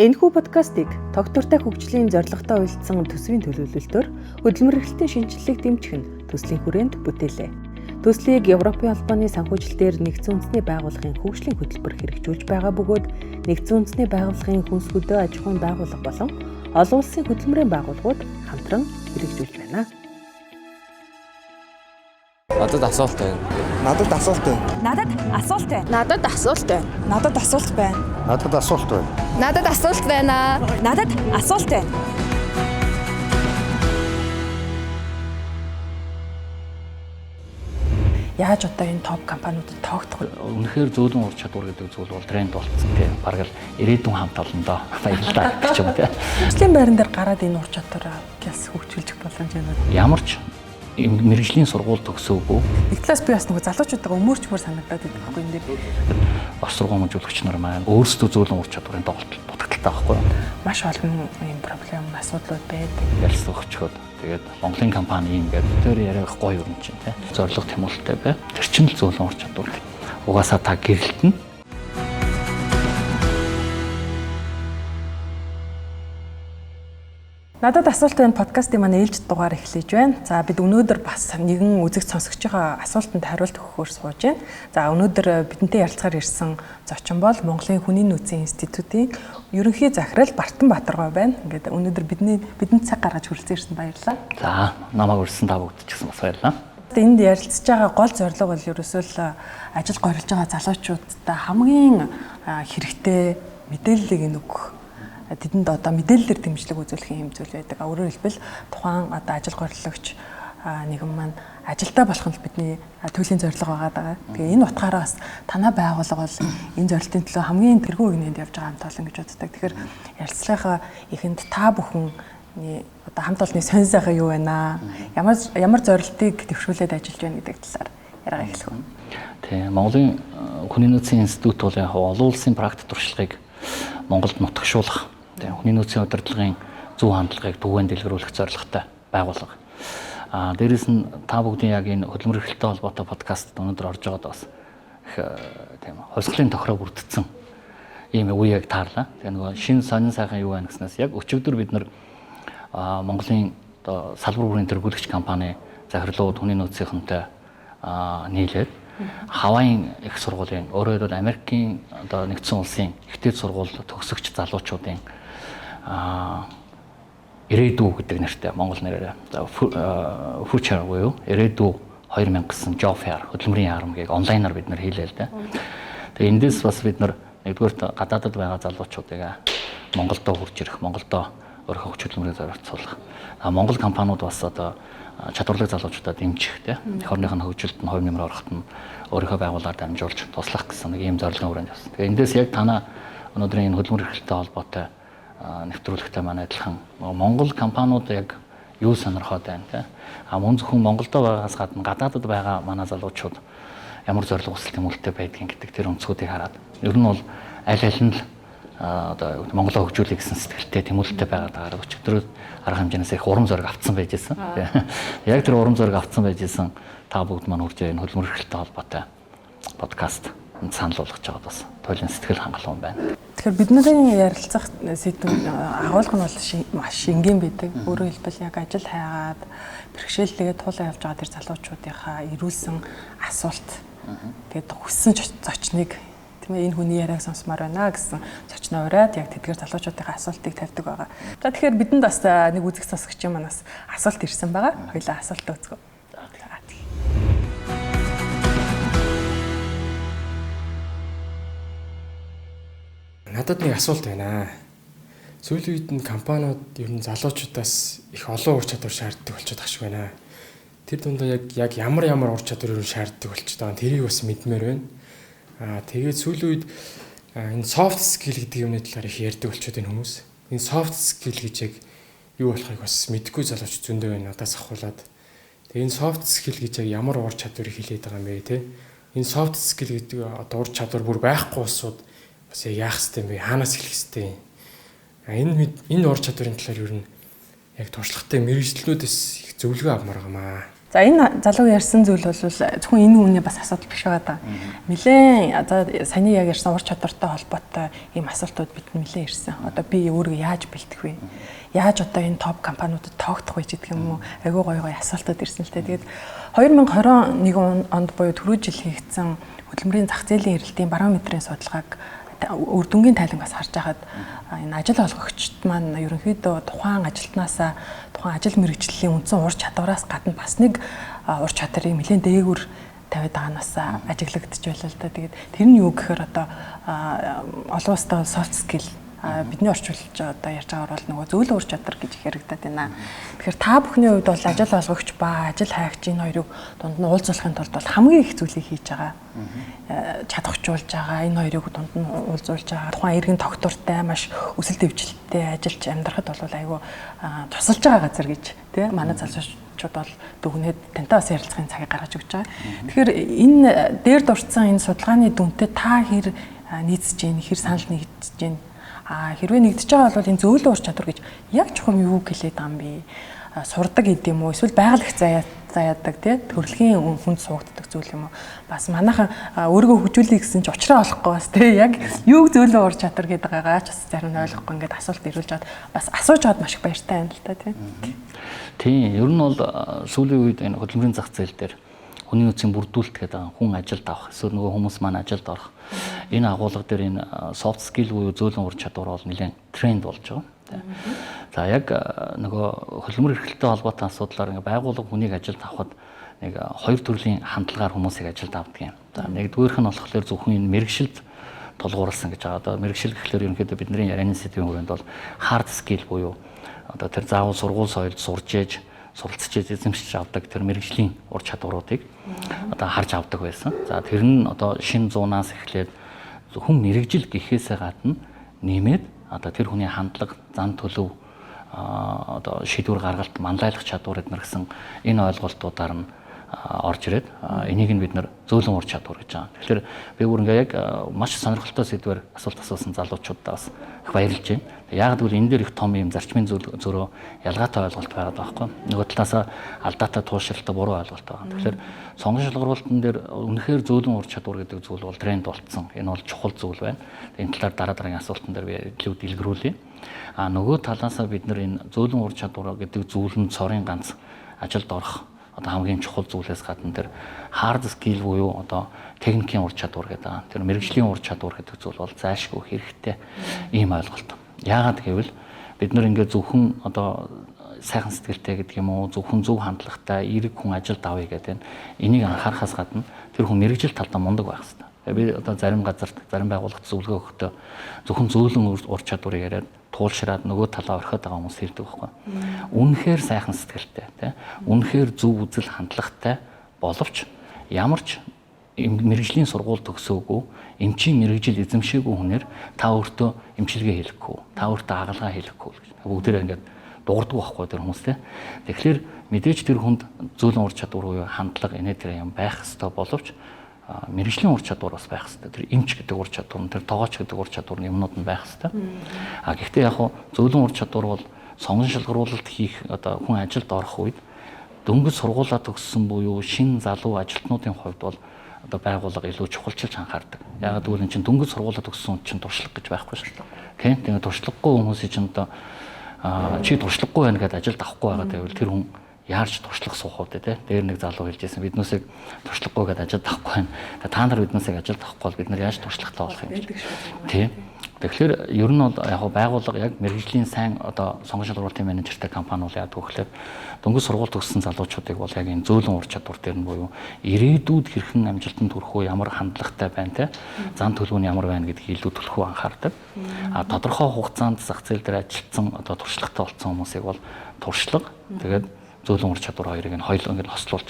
Энэхүү подкастыг тогтвортой хөгжлийн зорилготой уялдсан төсвийн төлөвлөлтөөр хөдөлмөр эрхлэлтийн шинэчлэлийг дэмжих нь төслийн хүрээнд бүтээлээ. Төслийг Европын холбооны санхүүжилтээр нэгдсэн үндэсний байгууллагын хөгжлийн хөтөлбөр хэрэгжүүлж байгаа бөгөөд нэгдсэн үндэсний байгууллагын хүнс хөдөө аж ахуйн байгууллага болон олон улсын хөдөлмөрийн байгууллагууд хамтран хэрэгжүүлж байна. Надад асуулт байна. Надад асуулт байна. Надад асуулт байна. Надад асуулт байна. Надад асуулт байна. Надад асуулт байна. Надад асуулт байна. Надад асуулт байна. Яаж одоо энэ топ компаниудад тоогдох вэ? Үнэхээр зөөлөн ур чадвар гэдэг зүйл бол тренд болцсон тийм. Бараг л ирээдүйн хамт олондоо баярлалаа гэж юм тийм. Ажлын байран дээр гараад энэ ур чадвараа гялс хөгжүүлэх боломж байна уу? Ямар ч мэргэжлийн сургууль төгсөөгүй. Нэг талаас би бас нөгөө залуучуудаа өмөрч мөр санагдаад байдаг байхгүй энэ дээр. Бас сургуумжуулагч нар маань өөрсдөө зөөлөн ур чадварын доголдол дутагдaltaй байхгүй юу? Маш олон ийм проблем асуудлууд байдаг. Ялс өгчхөд тэгээд Монголын компани юм гэдэг тэр яриах гоё юм чинь тийм. Зорилго тэмүүлэлтэй бай. Тэр чинь л зөөлөн ур чадвар. Угаасаа та гэрэлтэнэ. Надад асуулт байна подкастын манай ээлжид дугаар эхлэж байна. За бид өнөөдөр бас нэгэн үзэгч сонсогчийнхоо асуултанд хариулт өгөхөөр сууж байна. За өнөөдөр бидэнтэй ярилцахаар ирсэн зочин бол Монголын хүний нөөцийн институтийн ерөнхий захирал Бартан Баатаргой байна. Ингээд өнөөдөр бидний бидэнд цаг гаргаж хүрэлцэн ирсэн баярлалаа. За намайг урьсан та бүгд ч гэсэн бас баярлалаа. Энд ярилцж байгаа гол зорилго бол ерөөсөө л ажил горилж байгаа залуучуудад хамгийн хэрэгтэй мэдээллийг нь өгөх тэдэнд одоо мэдээллээр дэмжлэг үзүүлэх юм зүйл байдаг. Өөрөөр хэлбэл тухайн одоо ажил горилогч нэгэн маань ажилтаа болох нь бидний төлөлийн зорилго байгаа даа. Тэгээ энэ утгаараа бас танай байгууллага бол энэ зорилтын төлөө хамгийн тэргүүн үгнэнд явж байгаа хамт олон гэж боддог. Тэгэхээр ярилцлагынхаа эхэнд та бүхэн одоо хамт олонны сонь сайхан юу байна? Ямар ямар зорилтыг дэвшүүлээд ажиллаж байна гэдэг талаар яриага эхлэх үү. Тийм, Монголын хүний нөөцийн институт бол яг олон улсын практик туршлагыг Монголд нутагшуулах, тийм, хүний нөөцийн удирдлагын зөв хандлагыг түгээн дэлгэрүүлэх зорилготой байгууллага. Аа дээрэс нь та бүгдийн яг энэ хөдөлмөр эрхлэлтэй холбоотой подкастт өнөөдөр орж байгаад бас их тийм хувьсгалын тохироо бүрдсэн ийм үе яг таарлаа. Тэгээ нөгөө шин сонин сайхан юу байна гэснээс яг өчигдөр бид нар Монголын одоо салбар бүрийн тэргүүлэгч компани захирлууд хүний нөөцийнхэнтэй нийлээд Хавайн их сургуулийн, өөрөөр хэлбэл Америкийн одоо нэгдсэн улсын их дээд сургууль төгсөгч залуучуудын ирээдүй гэдэг нэртэй монгол нэрээр future буюу ирээдүй 2000 гэсэн job fair хөдөлмөрийн яармгийг онлайнаар бид нэр хийлээ л дээ. Тэгээ эндээс бас бид нар нэгдүгээрт гадаадад байгаа залуучуудыг Монголдо хурж ирэх, Монголдо өөрийнхөө хүч хөдөлмөрийг зориулах. Монгол компаниуд бас одоо чадварлаг залуучуудаа дэмжих, тийм эх орных нь хөгжилд нь хувь нэмэр ороход нь өөрийнхөө байгууллагаар дамжуулж туслах гэсэн нэг ийм зорилгын хүрээнд явсан. Тэгээ эндээс яг танаа өнөөдрийн энэ хөдөлмөр эрхлэлтэй холбоотой нэвтрүүлэгтэй манай адилхан Монгол компаниуд яг юу сонирхоод байна те. А мөн зөвхөн Монголдо байгаагаас гадна гадаадад байгаа манай залуучууд ямар зорилго хүсэл тэмүүлэлтэй байдгийг гэдэг тэр өнцгүүдийг хараад ер нь бол аль аль нь л одоо Монголоо хөгжүүлэх гэсэн сэтгэлтэй тэмүүлэлтэй байгаа даа өчигдөр арга хэмжээнээс их урам зориг авцсан байж байсан. Яг тэр урам зориг авцсан байж байсан та бүгд маань хурж энэ хөдөлмөр эрхлэлтэй холбоотой подкаст санал болгож байгаад бас туйлын сэтгэл хангалуун байна. Тэгэхээр бидний ярилцах сэдв агуулга нь бол маш энгийн байдаг. Өөрөөр хэлбэл яг ажил хайгаад бэрхшээлтэйгээ туулаа явж байгаа тэр залуучуудынхаа ирүүлсэн асуулт. Тэгээд хүссэн зочныг тийм ээ энэ хүний яриаг сонсомоор байна гэсэн зочноо уриад яг тэдгээр залуучуудынхаа асуултыг тавьдаг байгаа. За тэгэхээр бидэнд бас нэг үзэг сонсогч юм манаас асуулт ирсэн байгаа. Хоёлаа асуултаа үзгөө. Надад нэг асуулт байна. Сүүлийн үед нь компаниуд ер нь залуучуудаас их олон ур чадвар шаарддаг болчиход байгаа шиг байна. Тэр дундаа яг ямар ямар ур чадвар ер нь шаарддаг болчиход байгаа нь тэрийг бас мэдмээр байна. Тэгээд сүүлийн үед энэ soft skill гэдэг юмны талаар их ярьдаг болчиход байна хүмүүс. Энэ soft skill гэж яг юу болохыг бас мэдэхгүй залууч зөндөө байна надаас ахуулаад. Тэгээ энэ soft skill гэж яг ямар ур чадварыг хэлээд байгаа юм бэ те? Энэ soft skill гэдэг одоо ур чадвар бүр байхгүй улсууд бас яг яах ёстой юм бэ? Хаанаас эхлэх ёстой юм? Энэ ур чадварын талаар ер нь яг туршлагатай мэргэжлэнүүдээс их зөвлөгөө авмаар гамаа. За, энэ залуу ярьсан зүйл бол зөвхөн энэ хүний бас асуудал биш байгаа даа. Нилээн за саяны яг ярьсан ур чадвартай холбоотой ийм асуултууд бид нилээн ирсэн. Одоо би өөрийгөө яаж бэлтгэх вэ? Яаж одоо энэ топ компаниудад тоогдох вэ гэдэг юм уу? Айгүй гоё гоё асуултууд ирсэн л дээ. Тэгээд 2021 онд буюу түрүү жил хийгдсэн хөдөлмөрийн зах зээлийн эрэлтийн барометрын судалгааг үр дүнгийн тайлангаас харж байхад энэ ажил олгогчд маань ерөнхийдөө тухайн ажилтнаасаа тухайн ажил мэргэжлийн үндсэн ур чадвараас гадна бас нэг ур чадрыг нэлээд дээгүүр тавиад байгаанаас ажиглагдчих байлаа л да. Тэгээд тэр нь юу гэхээр одоо олон улстай soft skill, бидний орчуулж одоо ярьж байгаагаар бол нөгөө зөөлөн ур чадвар гэж их яригдаад байна. Тэгэхээр та бүхний хувьд бол ажил олгогч ба ажил хайгч энэ хоёрыг дунд нь уулзуулахын тулд бол хамгийн их зүйлийг хийж байгаа. Чадахжуулж байгаа, энэ хоёрыг дунд нь уулзуулж байгаа. Тухайн иргэн тогтвортой, маш өсөлт дэвжилттэй ажиллаж амьдрахад бол айгүй тусалж байгаа газар гэж тий манай залуучууд бол дүгнээд тантай бас ярилцахын цагийг гаргаж өгч байгаа. Тэгэхээр энэ дээр дурдсан энэ судалгааны дүнтэй та хэр нийцэж гин, хэр санал нэгдэж гин? А хэрвээ нэгдэж байгаа бол энэ зөөлөн ур чадвар гэж яг чухам юу гэлээд байгаа юм бэ? Сурдаг гэдэм юм уу? Эсвэл байгаль их заяадаг тий төрөлхийн хүнд суугддаг зүйл юм уу? Бас манайхан өөрийгөө хөгжүүлэе гэсэн чи учраа олохгүй бас тий яг юуг зөөлөн ур чадвар гэдэг байгаагаа ч бас зарим нь ойлгохгүй ингээд асуулт ирүүлж аваад бас асууж аваад маш их баяртай байна л та тий. Тийм, ер нь бол сүүлийн үед энэ хөдөлмөрийн зах зээл дээр хүний нөөцийн бүрдүүлэлт гэдэг хүн ажилд авах эсвэл нөгөө хүмүүс маань ажилд орох энэ агуулга дээр энэ soft skill буюу зөөлөн ур чадвар бол нэлээд тренд болж байгаа. За, яг нөгөө хөдөлмөр эрхлэлтэй холбоотой асуудлаар ингээ байгууллага хүнийг ажилд авахад нэг хоёр төрлийн хандлагаар хүмүүсийг ажилд авдаг юм. За, нэгдүгээрх нь болохоор зөвхөн энэ мэргэшилд тулгуурласан гэж байгаа. Одоо мэргэшил гэхлээр ерөнхийдөө бидний ярианы сэдвийн хүрээнд бол hard skill буюу одоо тэр заавал сургууль соёлд сурж ээж суралцж эзэмшиж авдаг тэр мэргэжлийн ур чадваруудыг одоо харж авдаг байсан. За, тэр нь одоо шинэ зуунаас эхлээд зөвхөн мэргэжил гэхээсээ гадна нэмээд одоо тэр хүний хандлага, зан төлөв, одоо шийдвэр гаргалт, манлайлах чадвар эднэр гэсэн энэ ойлголтуудаар нь орж ирээд энийг нь бид нар зөөлөн ур чадвар гэж байгаа. Тэгэхээр би бүр ингээ яг маш сонирхолтой сэдвээр асуулт асуусан залуучуудаа бас их баярлж байна. Яг гэвэл энэ дээр их том юм зарчмын зөрөө, ялгаатай ойлголт байгаад байгаа байхгүй. Нөгөө талаасаа алдаатай, туушралтай, буруу ойлголт байгаа. Тэгэхээр сонгон шалгаруулалтан дээр үнэхээр зөөлөн ур чадвар гэдэг зүйл бол тренд болцсон. Энэ бол чухал зүйл байна. Энэ талаар дараа дараагийн асуултан дээр би илүү дэлгэрүүлье. А нөгөө талаасаа бид нар энэ зөөлөн ур чадвар гэдэг зүйл нь цорын ганц ажилд орох одоо хамгийн чухал зүйлээс гадна тэр hard skill буюу одоо техникийн ур чадвар гэдэг. Тэр мэргэжлийн ур чадвар гэдэг зүйл бол зайлшгүй хэрэгтэй ийм ойлголт. Яагаад гэвэл бид нар ингээд зөвхөн одоо сайхан сэтгэлтэй гэдэг юм уу, зөвхөн зөв хандлагатай эерэг хүн ажилд авъя гэдэг нь энийг анхаарахаас гадна тэр хүн мэргэжил талдаа мундаг байх хэрэгтэй. Би одоо зарим газарт, зарим байгууллагт зөвлөгөө өгөхдөө зөвхөн зөөлөн ур чадварыг яриад туулшраад нөгөө талаа орхиод байгаа хүмүүс ирдэг байхгүй. Үнэхээр сайхан сэтгэлтэй, тий. Үнэхээр зөв үзэл хандлагатай боловч ямар ч мэргэжлийн сургууль төгсөөгүй, эмчийн мэргэжил эзэмшээгүй хүнээр та өөртөө эмчилгээ хийлгэхгүй, та өөртөө хагалгаа хийлгэхгүй гэж. Бүгдээрээ ингээд дуурдаг байхгүй тэр хүмүүс, тий. Тэгэхээр мэдээж тэр хүнд зөөлөн ур чадвар буюу хандлага, инээ тэр юм байх ёстой боловч мэргэжлийн ур чадвар бас байх хэрэгтэй. Тэр эмч гэдэг ур чадвар нь, тэр тогооч гэдэг ур чадвар нь юмнууд нь байх хэрэгтэй. А гэхдээ яг хуу зөөлөн ур чадвар бол сонгон шалгаруулалт хийх одоо хүн ажилд орох үед дөнгөж сургуулаа төгссөн буюу шинэ залуу ажилтнуудын хувьд бол одоо байгууллага илүү чухалчилж анхаардаг. Яагаад гэвэл эн чинь дөнгөж сургуулаа төгссөн хүн чинь туршлага гэж байхгүй шүү дээ. Тийм. Тэгээ туршлагагүй хүмүүсийн чинь одоо чи туршлагагүй байна гэдээ ажилд авахгүй байгаа гэвэл тэр хүн яарч туршлага суух вэ те. Дээр нэг залуу хэлжсэн, биднүүсийг туршлагагүй гэдээ ажилд авахгүй байна. Та нар биднүүсийг ажилд авахгүй бол бид нар яаж туршлагатай болох юм гэж. Тийм. Тэгэхээр ер нь бол яг байгууллага яг мэргэжлийн сайн одоо сонгон шалгаруулалтын менежертэй компани бол яадаг вэ гэхээр дөнгөж сургууль төгссөн залуучуудыг бол яг энэ зөөлөн ур чадвар дээр нь буюу ирээдүйд хэрхэн амжилтанд хүрэх үү, ямар хандлагатай байна те, зан төлөв нь ямар байна гэдгийг илүү төлхөө анхаардаг. А тодорхой хугацаанд зах зээл дээр ажилласан, одоо туршлагатай болсон хүмүүсийг бол туршлага тэгээд зөөлөн ур чадвар хоёрыг нь хоёул ингээд хослуулж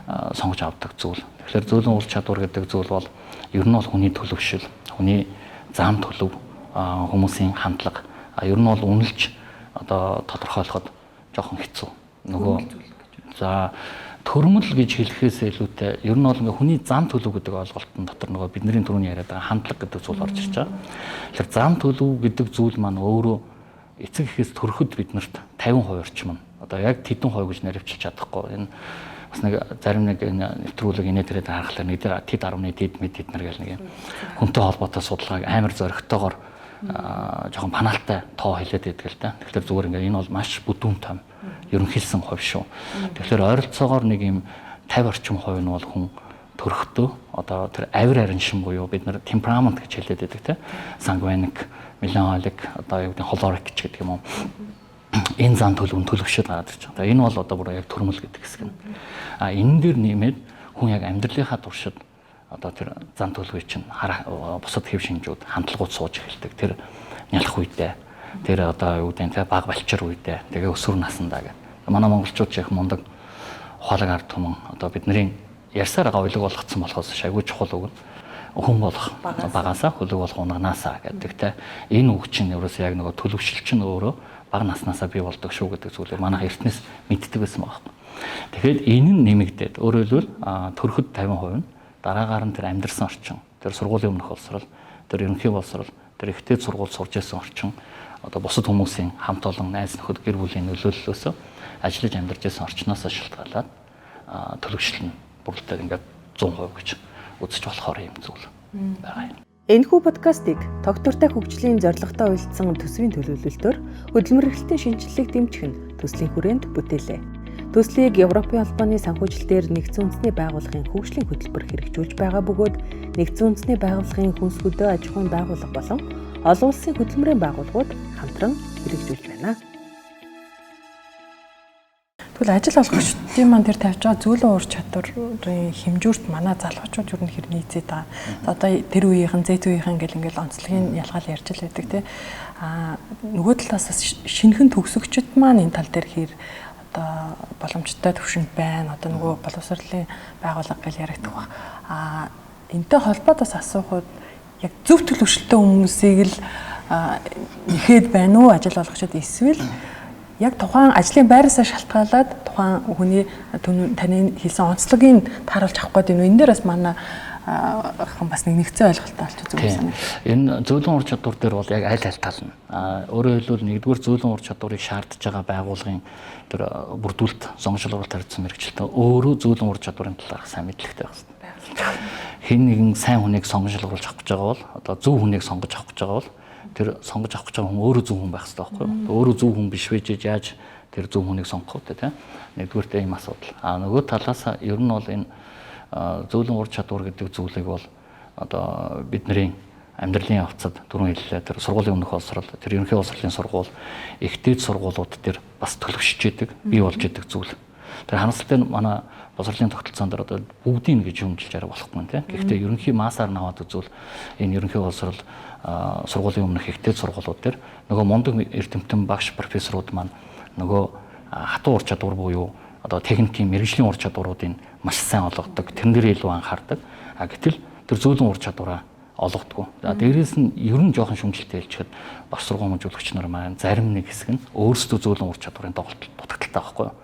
сонгож авдаг зүйл. Тэгэхээр зөөлөн ур чадвар гэдэг зүйл бол ер нь бол хүний төлөвшил, хүний зам төлөв, хүмүүсийн хандлага. Ер нь бол үнэлж одоо тодорхойлоход жоохон хэцүү. Нөгөө за төрмөл гэж хэлэхээс илүүтэй ер нь бол ингээ хүний зам төлөв гэдэг ойлголтын дотор нөгөө бидний түрүүний яриад байгаа хандлага гэдэг зүйл орж ирж байгаа. Тэгэхээр зам төлөв гэдэг зүйл маань өөрөө эцэг эхээс төрөхөд биднэрт 50% орчим нь одоо яг тэдэн хувь гэж наривчилж чадахгүй. Энэ Бас нэг зарим нэг энэ нэвтрүүлэг инээ тэрээд харахлаар нэг дээр тэд 10-ны тэд мэд тэд нар гэл нэг юм хүнтэй холбоотой судалгааг амар зоригтойгоор жоохон панаалтай тоо хэлээд байдаг л да. Тэгэхээр зүгээр ингээд энэ бол маш бүдүүн том ерөнхийлсөн хувь шүү. Тэгэхээр ойролцоогоор нэг юм 50 орчим хувь нь бол хүн төрөхдөө одоо тэр авир ариншин буюу бид нар темперамент гэж хэлээд байдаг те. Sanguinic, melancholic одоо юу гэдэг choleric ч гэдэг юм уу. Энэ зан төлөв нь төлөвшөд гараад ирж байгаа. Энэ бол одоо бүр яг төрмөл гэдэг хэсэг нь. А энэ дээр нэмээд хүн яг амьдралынхаа туршид одоо тэр зан төлөвийг чинь бусад хэв шинжүүд хандлагууд сууж эхэлдэг. Тэр нялх үедээ, тэр одоо юу гэдэг те баг балчир үедээ, тэгээ өсвөр насндаа гэх. Манай монголчууд ч их мундаг ухаалаг ард түмэн одоо бидний ярьсаар байгаа ойлог болгоцсон болохоос шайгүй чухал үг нь хүн болох багасаа хөлөг болох унаганаасаа гэдэг те. Энэ үг чинь ерөөсөө яг нөгөө төлөвшил чинь өөрөө бага наснаасаа бий болдог шүү гэдэг зүйлийг манай эртнээс мэддэг байсан байгаа байхгүй. Тэгэхээр энэ нь нэмэгдээд өөрөөр хэлбэл төрөхөд 50% нь дараагаар нь тэр амьдарсан орчин, тэр сургуулийн өмнөх боловсрол, тэр ерөнхий боловсрол, тэр ихтэй сургууль сурж байсан орчин, одоо бусад хүмүүсийн хамт олон найз нөхөд гэр бүлийн нөлөөллөөсөө ажиллаж амьдарч байсан орчноос шалтгаалаад төлөвшил нь бүрэлдэхүүн ингээд 100% гэж үзэж болохоор юм зүйл байгаа юм. Энэхүү подкастыг тогтвортой хөгжлийн зорилготой уялдсан төсвийн төлөвлөлтөөр хөдөлмөр эрхлэлтийн шинэчлэлийг дэмжих нь төслийн хүрээнд бүтээлээ. Төслийг Европын холбооны санхүүжилтээр нэгдсэн үндэсний байгууллагын хөгжлийн хөтөлбөр хэрэгжүүлж байгаа бөгөөд нэгдсэн үндэсний байгууллагын хүнс хөдөө аж ахуйн байгууллага болон олон улсын хөдөлмөрийн байгууллагууд хамтран хэрэгжүүлж байна. Тэгвэл ажил олгогчдын маань тэр тавьж байгаа зөөлөн ур чадварын хэмжүүрт манай залуучууд юу хэр нийцээд байгаа. Одоо тэр үеийнхэн, зэт үеийнхэн гэл ингээл онцлогийн ялгаал ярьж л байдаг тий. Аа нөгөө талаас бас шинэхэн төгсөгчд маань энэ тал дээр хэр одоо боломжтой төвшөнд байна. Одоо нөгөө боловсролын байгууллага гэл яригдах баг. Аа энтэй холбоод бас асуухад яг зөв төлөвшөлттэй хүмүүсийг л нэхэд байна уу ажил олгогчид эсвэл яг тухайн ажлын байраасаа шалтгаалаад тухайн хүний таны хэлсэн онцлогийг тааруулж авах гэдэг нь энэ дээр бас манай бас нэг нэгдсэн ойлголттой болчих зүгээр санагдав. Энэ зөөлөн ур чадвар дээр бол яг аль аль тал нь. Өөрөөр хэлбэл нэгдүгээр зөөлөн ур чадварыг шаардж байгаа байгууллагын тэр бүрдүүлэлт, сонгож уралт харьцсан мэргэжилтэн өөрөө зөөлөн ур чадварын талаарх сайн мэдлэгтэй байх хэрэгтэй. Хэн нэгэн сайн хүнийг сонгож уралж авах гэж байгаа бол одоо зөв хүнийг сонгож авах гэж байгаа бол тэр сонгож авах гэж байгаа хүн өөрөө зөв хүн байх хэрэгтэй байхгүй юу? Өөрөө зөв хүн биш байж яаж тэр зөв хүнийг сонгох вэ те? Нэгдүгээрт ийм асуудал. А нөгөө талаас ер нь бол энэ зөөлөн ур чадвар гэдэг зүйлийг бол одоо бидний амьдралын явцад түрүүн хэллээ тэр сургуулийн өмнөх боловсрол, тэр ерөнхий боловсролын сургууль, ихтэй сургуулиуд дээр бас төлөвшөж идэг, бий болж идэг зүйл. Тэр харамсалтай нь манай боловсролын тогтолцоон дээр одоо бүгдийг гэж юмжилж арга болохгүй тийм. Гэхдээ ерөнхий массаар наваад үзвэл энэ ерөнхий боловсрол сургуулийн өмнөх ихтэй сургуулиуд дээр нөгөө мундаг эрдэмтэн багш профессорууд маань нөгөө хатуу ур чадвар буюу одоо техникийн мэргэжлийн ур чадваруудыг маш сайн олгодог, тэрэн дээр илүү анхаардаг. А гэтэл тэр зөөлөн ур чадвараа олгодгоо. За дээрээс нь ер нь жоохон шүмжлэлтэй хэлчихэд бас сургамжуулагч нар маань зарим нэг хэсэг нь өөрсдөө зөөлөн ур чадварын доголдол дутагдaltaй байхгүй юу.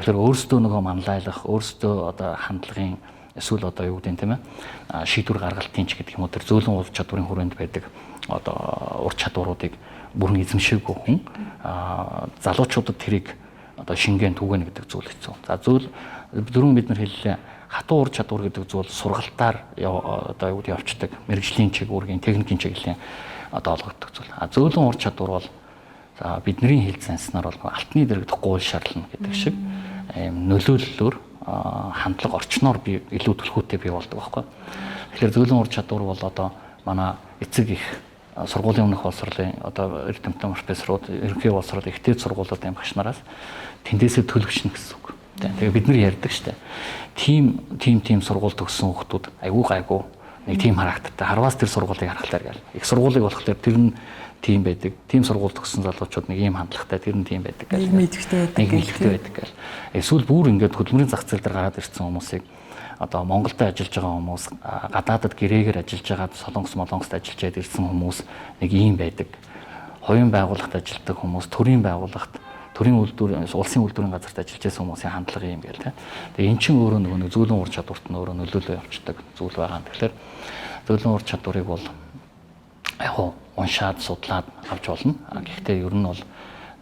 Тэгэхээр өөрсдөө нөгөө манлайлах, өөрсдөө одоо хандлагын эсвэл одоо юу гэдэг нь тийм ээ шийдвэр гаргалтын ч гэдэг юм уу тэр зөөлөн ур чадварын хүрээнд байдаг одоо ур чадваруудыг бүрэн эзэмшээгүй хүн залуучуудад тэрийг одоо шингэн түгэнэ гэдэг зүйл хэцүү. За зүйл дөрөв бид нар хэллээ хатуу ур чадвар гэдэг зүйл сургалтаар одоо юу гэдэг явцдаг мэргэжлийн чиг үүргийн техникийн чиглэлийн одоо олгогддог зүйл. А зөөлөн ур чадвар бол за бидний хэл занснаар бол алтны дэрэгдэх гуйл шарлна гэдэг шиг ийм нөлөөллөөр хандлага орчноор би илүү түлхүүтэй бий болдог байхгүй. Тэгэхээр зөөлөн ур чадвар бол одоо манай эцэг их сургуулийн өмнөх боловсролын одоо эрдэмтэн профессорууд, ерөнхий боловсрол ихтэй сургуулиудын багш нараас тэндээсээ төлөвшнө гэсэн үг. Тэгээ бид нар ярьдаг штэ. Тийм сургууль төгссөн хүмүүс айгүй гайгүй нэг тийм характертай. Харваас тэр сургуулийг харахлаар гал. Их сургуулийг болохоор тэр нь тийм байдаг. Тийм сургууль төгссөн залуучууд нэг ийм хандлагатай, тэр нь тийм байдаг гал. Нэг мэдлэгтэй байдаг гал. Эсвэл бүр ингээд хөдөлмөрийн зах зээл дээр гараад ирсэн хүмүүсийг одоо Монголд ажиллаж байгаа хүмүүс, гадаадад гэрээгээр ажиллаж байгаа, Солонгос, Молонгост ажиллаж байд ирсэн хүмүүс нэг ийм байдаг. Хувийн байгууллагт ажилладаг хүмүүс, төрийн байгууллагт, төрийн үйлдвэр, улсын үйлдвэрийн газарт ажиллаж байсан хүмүүсийн хандлага юм гээл тэ. Тэгээ эн чинь өөрөө нөгөө нэг зөөлөн ур чадварт нь өөрөө нөлөөлөө явуулдаг зүйл байгаа. Тэгэхээр зөөлөн ур чадварыг бол яг хуу уншаад, судлаад авч болно. Гэхдээ ер нь бол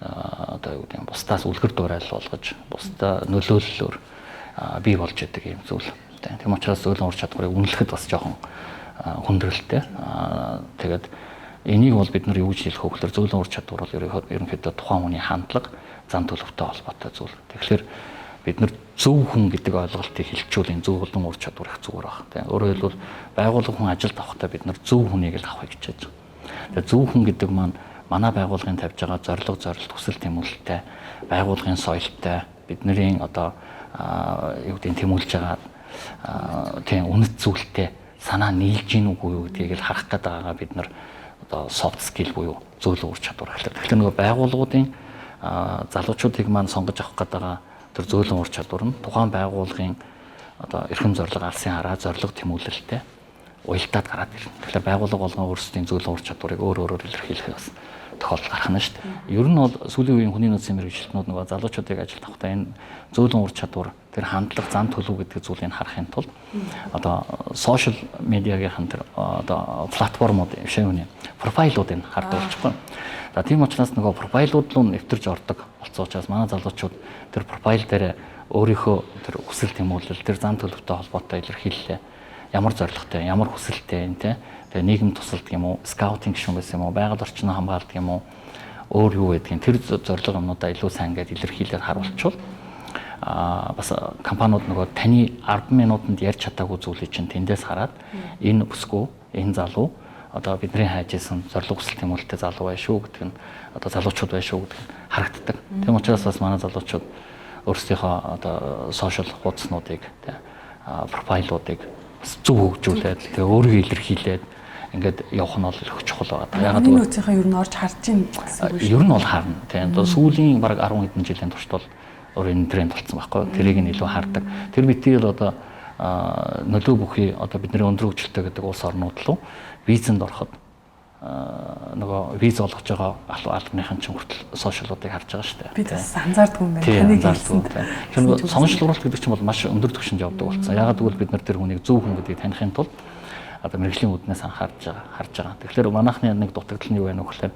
одоо юу гэдэг нь бусдаас үлгэр дуурайл болгож, бусдаа нөлөөллөөр бий болж идэг юм зүйл. Тийм учраас зөөлөн ур чадварыг үнэлэхэд бас жоохон хүндрэлтэй. Тэгээд энийг бол бид нар юу гэж хэлэх вэ гэхээр зөөлөн ур чадвар бол ерөнхийдөө тухайн хүний хандлага, зан төлөвтэй холбоотой зүйл. Тэгэхээр бид нар зөв хүн гэдэг ойлголтыг хэлчүүл энэ зөөлөн ур чадвар их зүгээр баг. Тийм. Өөрөөр хэлбэл байгууллага хүн ажилд авахдаа бид нар зөв хүнийг л авахыг хичээж байгаа. Тэгээд зөв хүн гэдэг маань манай байгууллагын тавьж байгаа зорилго, зорилт, хүсэл тэмүүлэлтэй, байгууллагын соёлтой, бидний одоо юу гэдэг нь тэмүүлж байгаа тийм үнэт зүйлтэй санаа нийлж гин үгүй юу гэдгийг л харах гээд байгаагаа бид нар одоо soft skill буюу зөөлөн ур чадвар гэхлээр. Тэгэхээр нөгөө байгууллагуудын залуучуудыг маань сонгож авах гээд байгаа тэр зөөлөн ур чадвар нь тухайн байгууллагын одоо эрхэм зорилго, алсын хараа, зорилго тэмүүлэлтэй уялдаад гараад ирнэ. Тэгэхээр байгууллага болгон өөрсдийн зөөлөн ур чадварыг өөр өөрөөр илэрхийлэх бас тохиолдол гарах нь шүү дээ. Ер нь бол сүүлийн үеийн хүний нөөцийн мэргэжилтнүүд нөгөө залуучуудыг ажилд авахдаа энэ зөөлөн ур чадвар, тэр хандлага, зан төлөв гэдэг зүйлийг харахын тулд одоо social media-гийн тэр одоо платформуд биш үү, профайлуудыг хардаг болчихгоо. За тийм учраас нөгөө профайлууд руу нэвтэрж ордог болсон учраас манай залуучууд тэр профайл дээр өөрийнхөө тэр хүсэл тэмүүлэл, тэр зан төлөвтэй холбоотой илэрхийллээ. Ямар зорилготой, ямар хүсэлтэй энэ те. Тэгээ нийгэм тусалдаг юм уу, скаутинг гишүүн байсан юм уу, байгаль орчноо хамгаалдаг юм уу, өөр юу гэдгийг тэр зорилго юмнуудаа илүү сайн ингээд илэрхийлээд харуулчвал бас компаниуд нөгөө таны 10 минутанд ярьж чадаагүй зүйлийг чинь тэндээс хараад энэ бүсгүй, энэ залуу одоо бидний хайж исэн зорилго хүсэл тэмүүлэлтэй залуу бай шүү гэдэг нь одоо залуучууд бай шүү гэдэг нь харагддаг. Тийм учраас бас манай залуучууд өөрсдийнхөө одоо social хуудаснуудыг, профайлуудыг бас зөв хөгжүүлээд тэгээ өөрийгөө илэрхийлээд ингээд явах нь бол их чухал байгаа. Ягаад гэвэл нөөцийнхээ ер нь орж харж чинь гэсэн үг шүү. Ер нь бол харна. Тийм. Одоо сүүлийн бараг 10 хэдэн жилийн туршид бол өөр энэ тренд болцсон байхгүй юу? Тэрийг нь илүү хардаг. Тэр битгий л одоо нөлөө бүхий одоо бидний өндөр хөгжилтэй гэдэг улс орнууд руу визэнд ороход нөгөө виз олгож байгаа албаныхан чинь хүртэл сошиалуудыг харж байгаа шүү дээ. Би бас анзаардаг юм байна. Таныг хэлсэн. Тэр нөгөө сонгочлуулалт гэдэг чинь бол маш өндөр түвшинд явдаг болсон. Ягаад гэвэл бид нар тэр хүнийг зөв хүн гэдгийг таних тулд одоо мэргэжлийн үүднээс анхаарч байгаа, харж байгаа. Тэгэхээр манайхны нэг дутагдал нь юу байна вэ гэхээр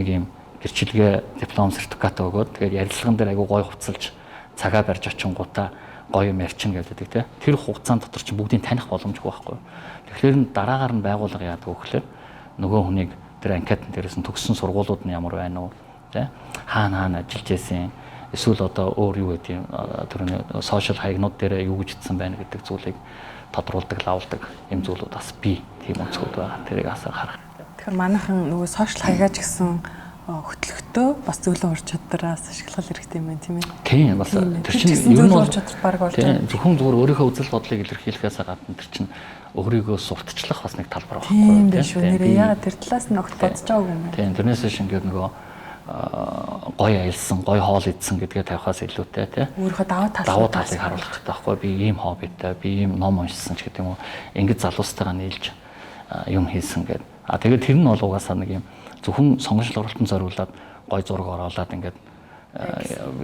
нэг юм гэрчилгээ, диплом, сертификат өгөөд тэгээд ярилцлаган дээр айгуу гой хувцалж цагаа барьж очингуудаа гоё юм ярьчин гэдэг те. Тэр хугацаанд дотор чинь бүгдийг таних боломжгүй байхгүй. Тэгэхээр нь дараагаар нь байгууллага яадаг вэ гэхээр нөгөө хүнийг тэр анкетн дээрээс нь төгссөн сургуулиуд нь ямар байна уу те, хаана хаана ажиллаж байсан, эсвэл одоо өөр юу гэдэг юм тэр сошиал хаягнууд дээр юу гэж хэлсэн байна гэдэг зүйлийг тодруулдаг, лавлдаг юм зүйлүүд бас бий тийм өнцгүүд байгаа. Тэрийг бас харах. Тэгэхээр манайхан нөгөө сошиал хаягаа ч гэсэн хөтлөختөө бас зөөлөн ур чадвараас ашиглах хэрэгтэй юм байна, тийм ээ. Тийм, бас тэр чинь ер нь ур чадвар баг болж байна. Зөвхөн зүгээр өөрийнхөө үзэл бодлыг илэрхийлэхээс гадна тэр чинь өөрийгөө сурталчлах бас нэг талбар байхгүй юу? Тийм биш үү? Нэрээ ягаад тэр талаас нь огт бодож байгаагүй юм бэ? Тийм, тэрнээс биш ингээд нөгөө гоё аялсан, гоё хоол идсэн гэдгээ тавихаас илүүтэй тий. Өөрийнхөө давуу талыг харуулах хэрэгтэй байхгүй. Би ийм хоббитай, би ийм ном уншсан ч гэдэг юм уу. Ингээд залуустайгаа нийлж юм хийсэн гэдэг. А тэгээд тэр нь бол угаасаа нэг юм зөвхөн сонгочлол оролтон зориулаад гой зураг оруулаад ингээд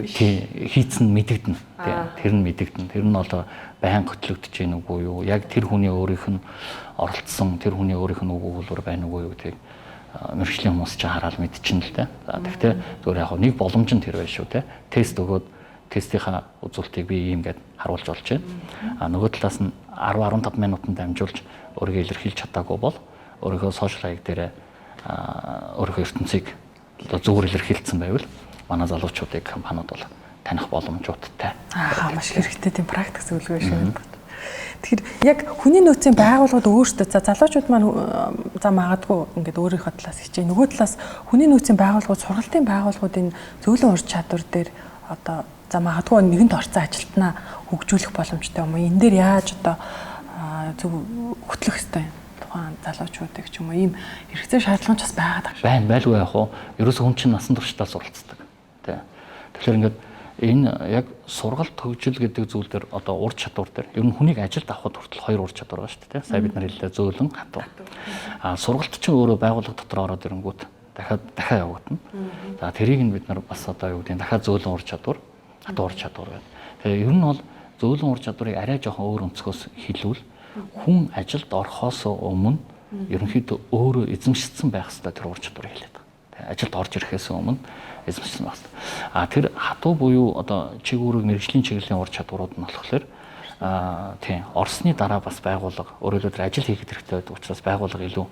тий хийцэн мэдэгдэнэ. Тий, тэр нь мэдэгдэнэ. Тэр нь бол байнга хөтлөгдөж гин үгүй юу? Яг тэр хүний өөрийнх нь оролцсон, тэр хүний өөрийнх нь үг өгүүлбэр байна үгүй юу гэдгийг мэргэжлийн хүмүүс чинь хараад мэдчихнэ л дээ. За тэгтээ зүгээр яг нэг боломж нь тэр байна шүү те. Тест өгөөд тестийнхаа үзүүлэлтийг би ийм гэд харуулж болж байна. А нөгөө талаас нь 10 15 минутанд дамжуулж өөрийгөө илэрхийлж чадаагүй бол өөрийнхөө сошиал хаяг дээр өөрийнхөө ертөнцийг одоо зөвөр илэрхийлсэн байвал манай залуучуудыг компаниуд бол таних боломжуудтай. Аа, маш хэрэгтэй тийм практик зөвлөгөө шүү. Тэгэхээр яг хүний нөөцийн байгууллагууд өөрсдөө за залуучууд маань за магадгүй ингээд өөрийнхөө талаас хичээн, нөгөө талаас хүний нөөцийн байгууллагууд, сургалтын байгууллагууд энэ зөөлөн ур чадвар дээр одоо за магадгүй нэгэнт орцсон ажилтнаа хөгжүүлэх боломжтой юм уу? Энэ дээр яаж одоо зөв хөтлөх ёстой юм? Тухайн залуучуудыг ч юм уу ийм хэрэгцээ шаардлага ч бас байгаад байгаа шүү. Байна, байлгүй яах вэ? Ерөөсөө хүн чинь насан туршдаа суралцдаг. Тэ. Тэгэхээр ингээд энэ яг сургалт хөгжил гэдэг зүйл дээр одоо ур чадвар дээр ер нь хүнийг ажилд авахд хүртэл хоёр ур чадвар байгаа шүү дээ. Сая бид нар хэллээ зөөлөн хатуу. А сургалт чинь өөрөө байгууллага дотор ороод ирэнгүүт дахиад явагдана. За тэрийг нь бид нар бас одоо юу гэдэг нь дахиад зөөлөн ур чадвар, хатуу ур чадвар байна. Тэгээ ер нь бол зөөлөн ур чадварыг арай жоохон өөр өнцгөөс хэлвэл хүн ажилд орохоос өмнө ерөнхийдөө өөрөө эзэмшсэн байх ёстой тэр ур чадварыг хэлээд байгаа. Ажилд орж ирэхээс өмнө эзэмшсэн байх хэрэгтэй. А тэр хатуу буюу одоо чиг үүрэг мэргэжлийн чиглэлийн ур чадварууд нь болохоор тийм орсны дараа бас байгууллага өөрөөр хэлбэл ажил хийх хэрэгтэй байдаг учраас байгууллага илүү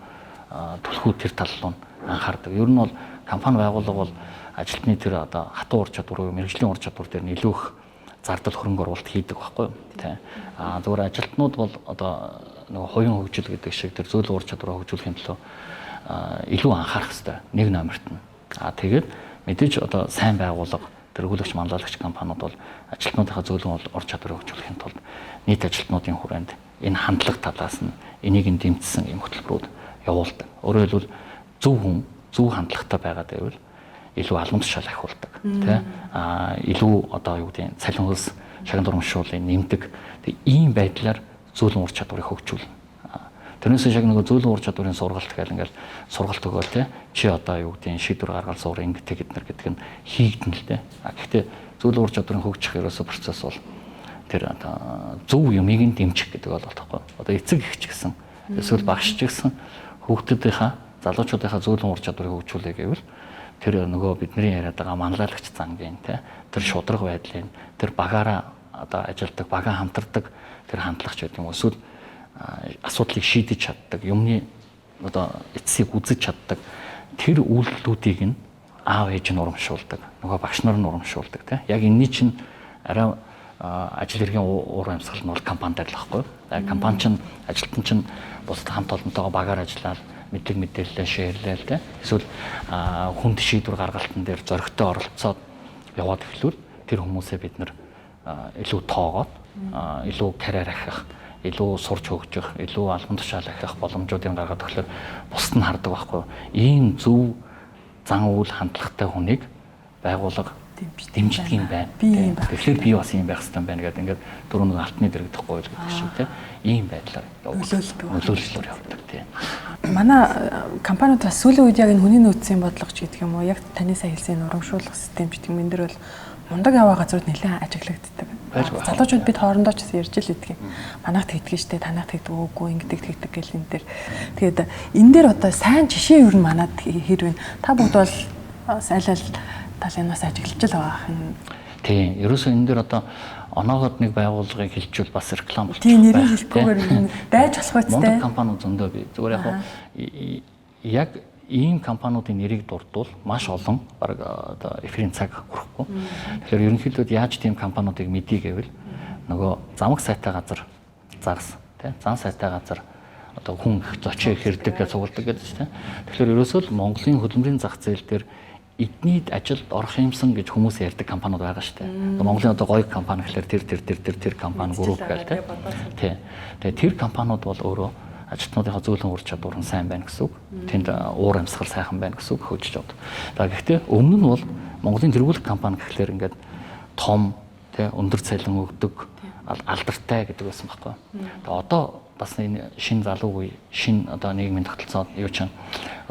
түлхүү тэр тал руу анхаардаг. Ер нь бол компани байгууллага бол ажилтны тэр одоо хатуу ур чадвар буюу мэргэжлийн ур чадвар дээр нь илүү их зардал хөрөнгө оруулалт хийдэг байхгүй юу? Тийм. А зөвхөн ажилтнууд бол одоо нөгөө хувийн хөгжил гэдэг шиг тэр зөөлөн ур чадвараа хөгжүүлэхийн төлөө илүү анхаарах хэрэгтэй нэг номерт нь. А тэгээд мэдээж одоо сайн байгууллага тэргүүлэгч манлайлагч компаниуд бол ажилтнуудынхаа зөөлөн ур чадварыг хөгжүүлэхийн тулд нийт ажилтнуудын хүрээнд энэ хандлага талаас нь энийг нь дэмжсэн юм хөтөлбөрүүд явуулдаг. Өөрөөр хэлбэл зөв хүн зөв хандлагатай байгаад байвал илүү албан тушаал ахиулдаг, тий? Илүү одоо юу гэдэг цалин хөлс шагнал урамшууллыг нэмдэг. Тэг ийм байдлаар зөөлөн ур чадварыг хөгжүүлнэ. Тэрнээс шиг нөгөө зөөлөн ур чадварын сургалт гэл ингээл сургалт өгөөл, тий? Чи одоо юу гэдэг шийдвэр гаргаад суур ингэдэг эднэр гэдэг нь хийгдэн л дээ. А гэхдээ зөөлөн ур чадварын хөгжих ерөөсө процесс бол тэр одоо зөв юмыг нь дэмжих гэдэг бол болохгүй. Одоо эцэг их ч гэсэн эсвэл багш ч гэсэн хүүхдүүдийнхаа залуучуудынхаа зөөлөн ур чадварыг хөгжүүлэе гэвэл тэр нөгөө бидний яриад байгаа манлайлагч зангийн, тий, тэр шударга байдлын, тэр багаараа одоо ажилладаг, багаа хамтардаг тэр хандлагач гэдэг юм уу, эсвэл асуудлыг шийдэж чаддаг, юмны одоо эцсийг үзэж чаддаг тэр үйлдэлүүдийг нь аав ээж нь урамшуулдаг, нөгөө багш нар нь урамшуулдаг, тий. Яг энэний чинь арай ажил хэргийн уур амьсгал нь бол компани дээр л байхгүй. Компани чинь ажилтан чинь бусад хамт олонтойгоо багаар ажиллаад мэдлэг мэдээлэлээ шеэрлээл, тэ. Эсвэл хүнд шийдвэр гаргалтан дээр зоригтой оролцоод яваад эхлүүл тэр хүмүүсээ бид нар илүү тоогоод илүү карьер ахих, илүү сурч хөгжих, илүү албан тушаал ахих боломжуудыг гаргаад өгөхлөөр бусд нь хардаг байхгүй. Ийм зөв зан үйл хандлагатай хүнийг байгууллага дэмждэг юм байна. Тэгэхээр би бас ийм байх хэрэгтэй байна гэдэг ингээд дөрөв нэг алтны дэрэгдэхгүй л гэдэг шиг, тий. Ийм байдлаар нөлөөллөөр явдаг, тий. Манай компаниуд бас сүүлийн үед яг энэ хүний нөөцийн бодлого ч гэдэг юм уу, яг таны сая хэлсэн урамшуулах систем ч гэдэг юм, энэ дэр бол мундаг яваа газрууд нэлээд ажиглагддаг. Залуучууд бид хоорондоо ч гэсэн ярьж л идэх юм. Манайх тэгдэг штэ, танайх тэгдэг үгүй, ингэдэг тэгдэг гэл энэ дэр. Тэгээд энэ дээр одоо сайн жишээ юу н манад хэр вэ? Та бүгд бол бас аль аль талын бас ажиглаж л байгаа юм. Тийм. Ерөөсөө энэ дээр одоо оноогод нэг байгууллагыг хэлжүүл бас реклам болчих. Тийм, нэрийг хэлэхгүйгээр дайж болох үстэй. Мундаг компаниуд зөндөө бий. Зүгээр яг яг ийм компаниудын нэрийг дурдвал маш олон баг одоо эфирийн цаг хүрэхгүй. Тэгэхээр ерөнхийдөө яаж тийм компаниудыг мэдье гэвэл нөгөө замаг сайтай газар зарс, тий, зан сайтай газар одоо хүн их зочоо их хэрдэг гэж цугладаг гэдэг чинь, тий. Тэгэхээр ерөөсөө л Монголын хөдөлмөрийн зах зээл дээр эдний ажилд орох юмсан гэж хүмүүс ярьдаг компаниуд байгаа шүү дээ. Монголын одоо гоё компани гэхэлэр тэр тэр тэр тэр тэр компани групп гээл тий. Тий. Тэгээ тэр компаниуд бол өөрөө ажилтнуудынхаа зөөлөн ур чадвар нь сайн байна гэсэн үг. Тэнд уур амьсгал сайхан байна гэсэн үг хөгжиж явдаг. За гэхдээ өмнө нь бол Монголын тэргуулах компани гэхлээр ингээд том тий өндөр цалин өгдөг, алдартай гэдэг байсан байхгүй. Тэгээ одоо бас энэ шинэ залуу үе, шинэ одоо нийгмийн тогтолцоо юу чинь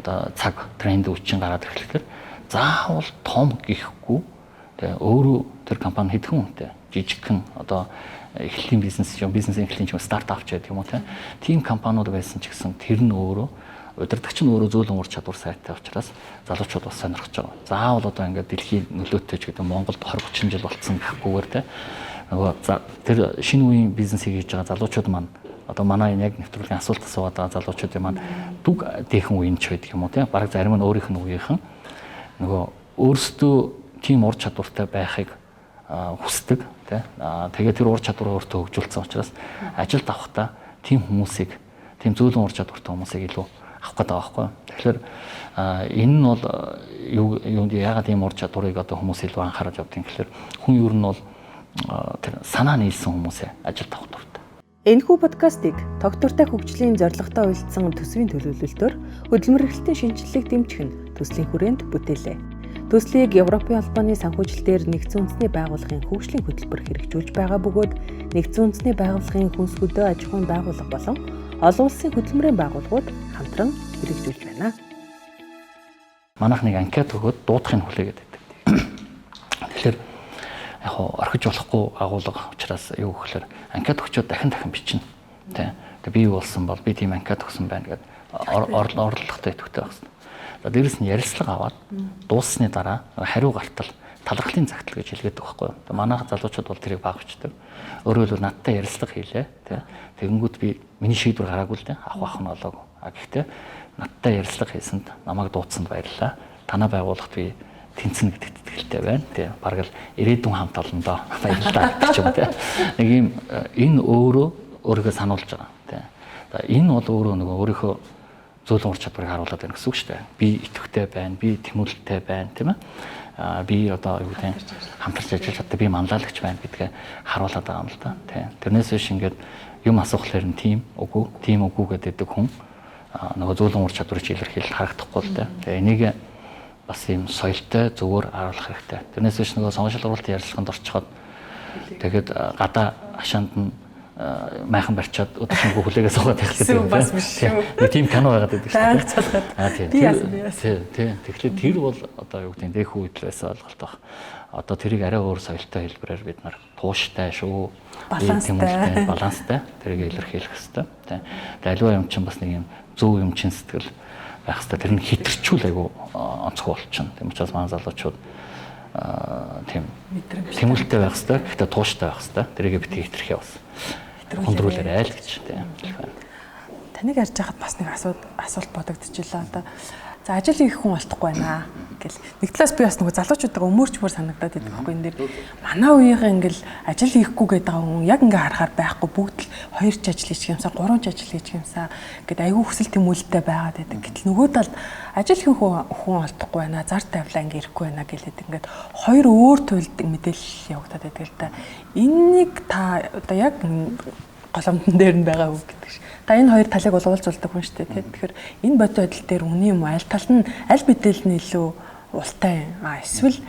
одоо цаг тренд үе чинь гараад ирэхлээр заавал том гэхгүй тэгээ өөрөө тэр компани хэдхэн хүнтэй жижигхэн одоо эхлэлийн бизнес юм, бизнесийн эхлэлийн ч юм стартап ч гэдэг юм уу тийм компаниуд байсан ч гэсэн тэр нь өөрөө удирдагч нь өөрөө зөөлөн ур чадвар сайтай учраас залуучууд бас сонирхож байгаа. Заавал одоо ингээд дэлхийн нөлөөтэй ч гэдэг Монголд 20 30 жил болцсон гэхгүйгээр те нөгөө тэр шинэ үеийн бизнесийг хийж байгаа залуучууд маань одоо манай энэ яг нэвтрүүлгийн асуулт асуугаад байгаа залуучуудын маань дүг дээхэн үеийн ч байдаг юм уу те бараг зарим нь өөрийнх нь үеийнхэн нөгөө өөрсдөө тийм ур чадвартай байхыг хүсдэг тий. Тэгээд тэр ур чадвараа өөртөө хөгжүүлсэн учраас ажилд авахдаа тийм хүмүүсийг тийм зөөлөн ур чадвартай хүмүүсийг илүү авах гэдэг байгаа байхгүй. Тэгэхээр энэ нь бол юу яагаад ийм ур чадварыг одоо хүмүүс илүү анхаарал явдаг юм гэхээр хүн ер нь бол тэр санаа нийлсэн хүмүүсээ ажилд авах дуртай. Энэхүү подкастыг тогтвортой хөгжлийн зорилготой уялдсан төсвийн төлөвлөлтөөр хөдөлмөр эрхлэлтийн шинэчлэлийг дэмжих нь төслийн хүрээнд бүтээлээ. Төслийг Европын холбооны санхүүжилтээр нэгдсэн үндэсний байгууллагын хөгжлийн хөтөлбөр хэрэгжүүлж байгаа бөгөөд нэгдсэн үндэсний байгууллагын хүнс хөдөө аж ахуйн байгууллага болон олон улсын хөдөлмөрийн байгууллагууд хамтран хэрэгжүүлж байна. Манайх нэг анкет өгөөд дуудахыг хүлээгээд байдаг. Тэгэхээр яг орхиж болохгүй агуулга учраас юу гэхээр анкет өгчөөд дахин дахин бичнэ. Тэ. Тэгээ би юу болсон бол би тийм анкет өгсөн байна гэдээ орлоготой идэвхтэй байх хэрэгтэй. За, дээрэс нь ярилцлага аваад дууссаны дараа хариу гартал талархлын загтал гэж хэлгээд байгаа байхгүй юу. Манай залуучууд бол тэрийг баг бичдэг. Өөрөөр хэлбэл надтай ярилцлага хийлээ тий. Тэгэнгүүт би миний шийдвэр гараагүй л дээ. Авах нь болоогүй. А гэхдээ надтай ярилцлага хийсэнд, намайг дуудсанд баярлалаа. Танаа байгууллагт би тэнцэнэ гэдэгт итгэлтэй байна. Тий. Бараг л ирээдүйн хамт олондоо баярлалаа гэдэг ч юм тий. Нэг юм энэ өөрөө өөрийгөө сануулж байгаа. Тий. За, энэ бол өөрөө нөгөө өөрийнхөө зөөлөн ур чадварыг харуулад байна гэсэн үг шүү дээ. Би идэвхтэй байна, би тэмүүлэлтэй байна, тийм ээ. Би одоо юу гэдэг хамтарч ажиллаж чаддаг, би манлайлагч байна гэдгээ харуулад байгаа юм л да. Тийм. Тэрнээс биш ингээд юм асуухлаар нь тийм үгүй, тийм үгүй гэдэг хүн нөгөө зөөлөн ур чадварыг илэрхийлэл харагдахгүй л дээ. Тэгээ энийг бас ийм соёлтой зөвөр харуулах хэрэгтэй. Тэрнээс биш нөгөө сонгон шалгаруулалтын ярилцлаганд орчиход тэгээд гадаа хашаанд нь майхан барьчаад өдөржингөө хүлээгээ суугаад байх гэдэг юм бас биш шүү. Нэг тийм кино байгаад байдаг шүү. Байнга цалгаад. Би яасан би яасан. Тий. Тэгэхээр тэр бол одоо юу гэдэг нь дэх үед л байсан ойлголт баг. Одоо тэрийг арай өөр соёлтой хэлбэрээр бид нар тууштай шүү. Баланстай. Баланстай тэрийг илэрхийлэх хэрэгтэй. Тий. Тэгээ аливаа юм чинь бас нэг юм зөв юм чин сэтгэл байх хэрэгтэй. Тэр нь хитэрчүүл айгу онцгой болчихно. Тийм учраас манай залуучууд тийм тэмүүлэлтэй байх хэрэгтэй. Гэхдээ тууштай байх хэрэгтэй. Тэрийг битгий хитрхээ бас. Хөндрүүлээрэй л гэж тийм хэлэх байна. Таныг ярьж байхад бас нэг асуулт бодогдчихлаа. Одоо за ажил хийх хүн олдохгүй байна гэл. Нэг талаас би бас нөгөө залуучуудаа өмөрчмөр санагдаад байдаг байхгүй энэ дэр. Манай үеийнхэн ингээл ажил хийхгүй гэдэг байгаа хүн яг ингээ харахаар байхгүй, бүгд л хоёр ч ажил хийчих юмсан, гурван ч ажил хийчих юмсан гэд айгүй хүсэл тэмүүлэлтэй байгаад байдаг. Гэтэл нөгөө талд ажил хийх хүн олдохгүй байна, зар тавилаа ингээ ирэхгүй байна гэлээд ингээд хоёр өөр туйлд мэдээлэл явагдаад байдаг л да. Энэнийг та одоо яг голомтон дээр нь байгаа үг гэдэг шиг. Та энэ хоёр талыг уулзуулдаг хүн шүү дээ, тий. Тэгэхээр энэ бодит байдал дээр үний юм уу? Аль тал нь аль мэдээлэл нь илүү ултай юм? А эсвэл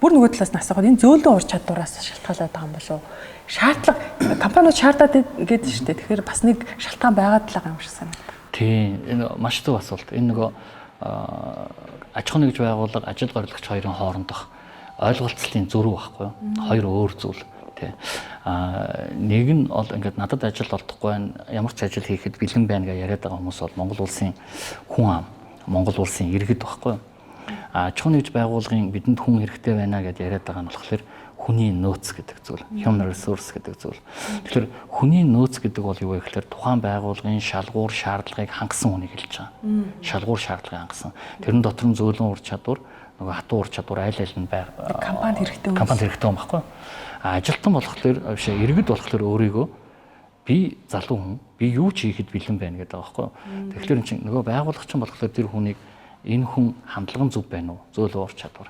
бүр нөгөө талаас нь асуухад энэ зөөлөн ур чадвараас шалтгаалаад байгаа юм болов уу? Шаардлага компаниуд шаардаад гэдэг шүү дээ. Тэгэхээр бас нэг шалтгаан байгаад л байгаа юм шиг санагдав. Тийм, энэ маш зөв асуулт. Энэ нөгөө аж ахуйн нэгж байгууллага, ажил горилгоч хоёрын хоорондох ойлголцлын зөрүү байхгүй юу? Хоёр өөр зүйл. Тий. Нэг нь бол ингээд надад ажил олдохгүй байна, ямар ч ажил хийхэд бэлэн байна гэж яриад байгаа хүмүүс бол Монгол улсын хүн ам, Монгол улсын иргэд байхгүй юу? Аж ахуйн нэгж байгууллагын бидэнд хүн хэрэгтэй байна гэж яриад байгаа нь болохоор хүний нөөц гэдэг зүйл, human resource гэдэг зүйл. Тэгэхээр хүний нөөц гэдэг бол юу вэ гэхээр тухайн байгууллагын шалгуур шаардлагыг хангасан хүнийг хэлж байгаа. Шалгуур шаардлагыг хангасан. Тэрэн дотор нь зөөлөн ур чадвар, нөгөө хатуу ур чадвар аль аль нь байг. Компанид хэрэгтэй хүн. Компанид хэрэгтэй хүн байхгүй юу? Ажилтан болохоор биш, иргэд болохоор өөрийгөө би залуу хүн, би юу ч хийхэд бэлэн байна гэдэг байгаа байхгүй юу? Тэгэхээр эн чинь нөгөө байгууллага чинь болохоор тэр хүнийг энэ хүн хандлага зөв байна уу? Зөөлөн ур чадвар.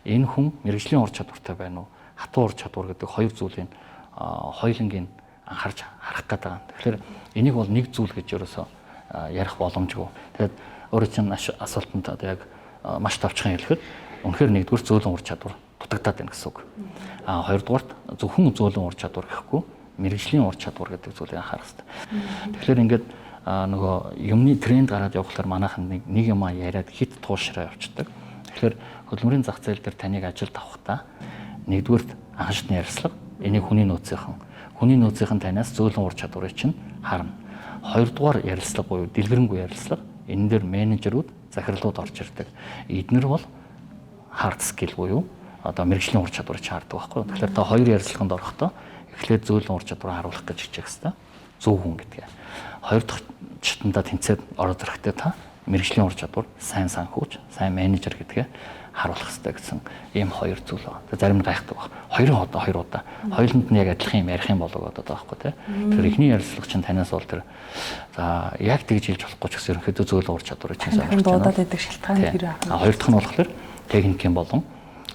Энэ хүн мэргэжлийн ур чадвартай байна уу? Хатуу ур чадвар гэдэг хоёр зүйлийг хоёулангийн анхаарч харах гэдэг байгаа. Тэгэхээр энийг бол нэг зүйл гэж ерөөсөө ярих боломжгүй. Тэгээд өөрөө чинь асуултанд одоо яг маш товчхон хэлэхэд үнэхээр нэгдүгээр зөөлөн ур чадвар дутагдаад байна гэсэн үг. А хоёрдугаарт зөвхөн зөөлөн ур чадвар гэхгүй мэргэжлийн ур чадвар гэдэг зүйлийг анхаарах хэрэгтэй. Тэгэхээр ингээд нөгөө юмны тренд гараад явхлаар манайхан нэг юм яриад хит туушраа явчихдаг. Тэгэхээр хөдөлмөрийн зах зээл дээр таныг ажилд авахдаа нэгдүгээрт анхан шатны ярилцлага, энийг хүний нөөцийнхэн. Хүний нөөцийнхэн танаас зөөлөн ур чадварыг чинь харна. Хоёрдугаар ярилцлага буюу дэлгэрэнгүй ярилцлага. Энэ дээр менежерүүд, захирлууд орж ирдэг. Эднэр бол hard skill буюу одоо мэргэжлийн ур чадварыг чаардаг байхгүй юу. Тэгэхээр та хоёр ярилцлаганд орохдоо эхлээд зөөлөн ур чадвараа харуулах гэж хичээх хэрэгтэй. Зөв хүн гэдгээ. Хоёр дахь шатандаа тэнцээд ороод ирэхдээ та мэргэжлийн ур чадвар, сайн санхүүч, сайн менежер гэдгээ харуулах хэрэгтэй гэсэн ийм хоёр зүйл байна. Тэгээ зарим нь гайхдаг баг. Хоёрын удаа хоёр удаа. Хоёуланд нь яг адилхан юм ярих юм болов гэдэг байгаа байхгүй тий. Тэгэхээр эхний ярилцлага чинь танаас бол тэр за яг тэгж хэлж болохгүй ч гэсэн ерөнхийдөө зөөлөн ур чадварыг чинь сонирхож байна. Дуудаад байдаг шалтгаан тэр аа. Хоёр дахь нь болохоор техникийн болон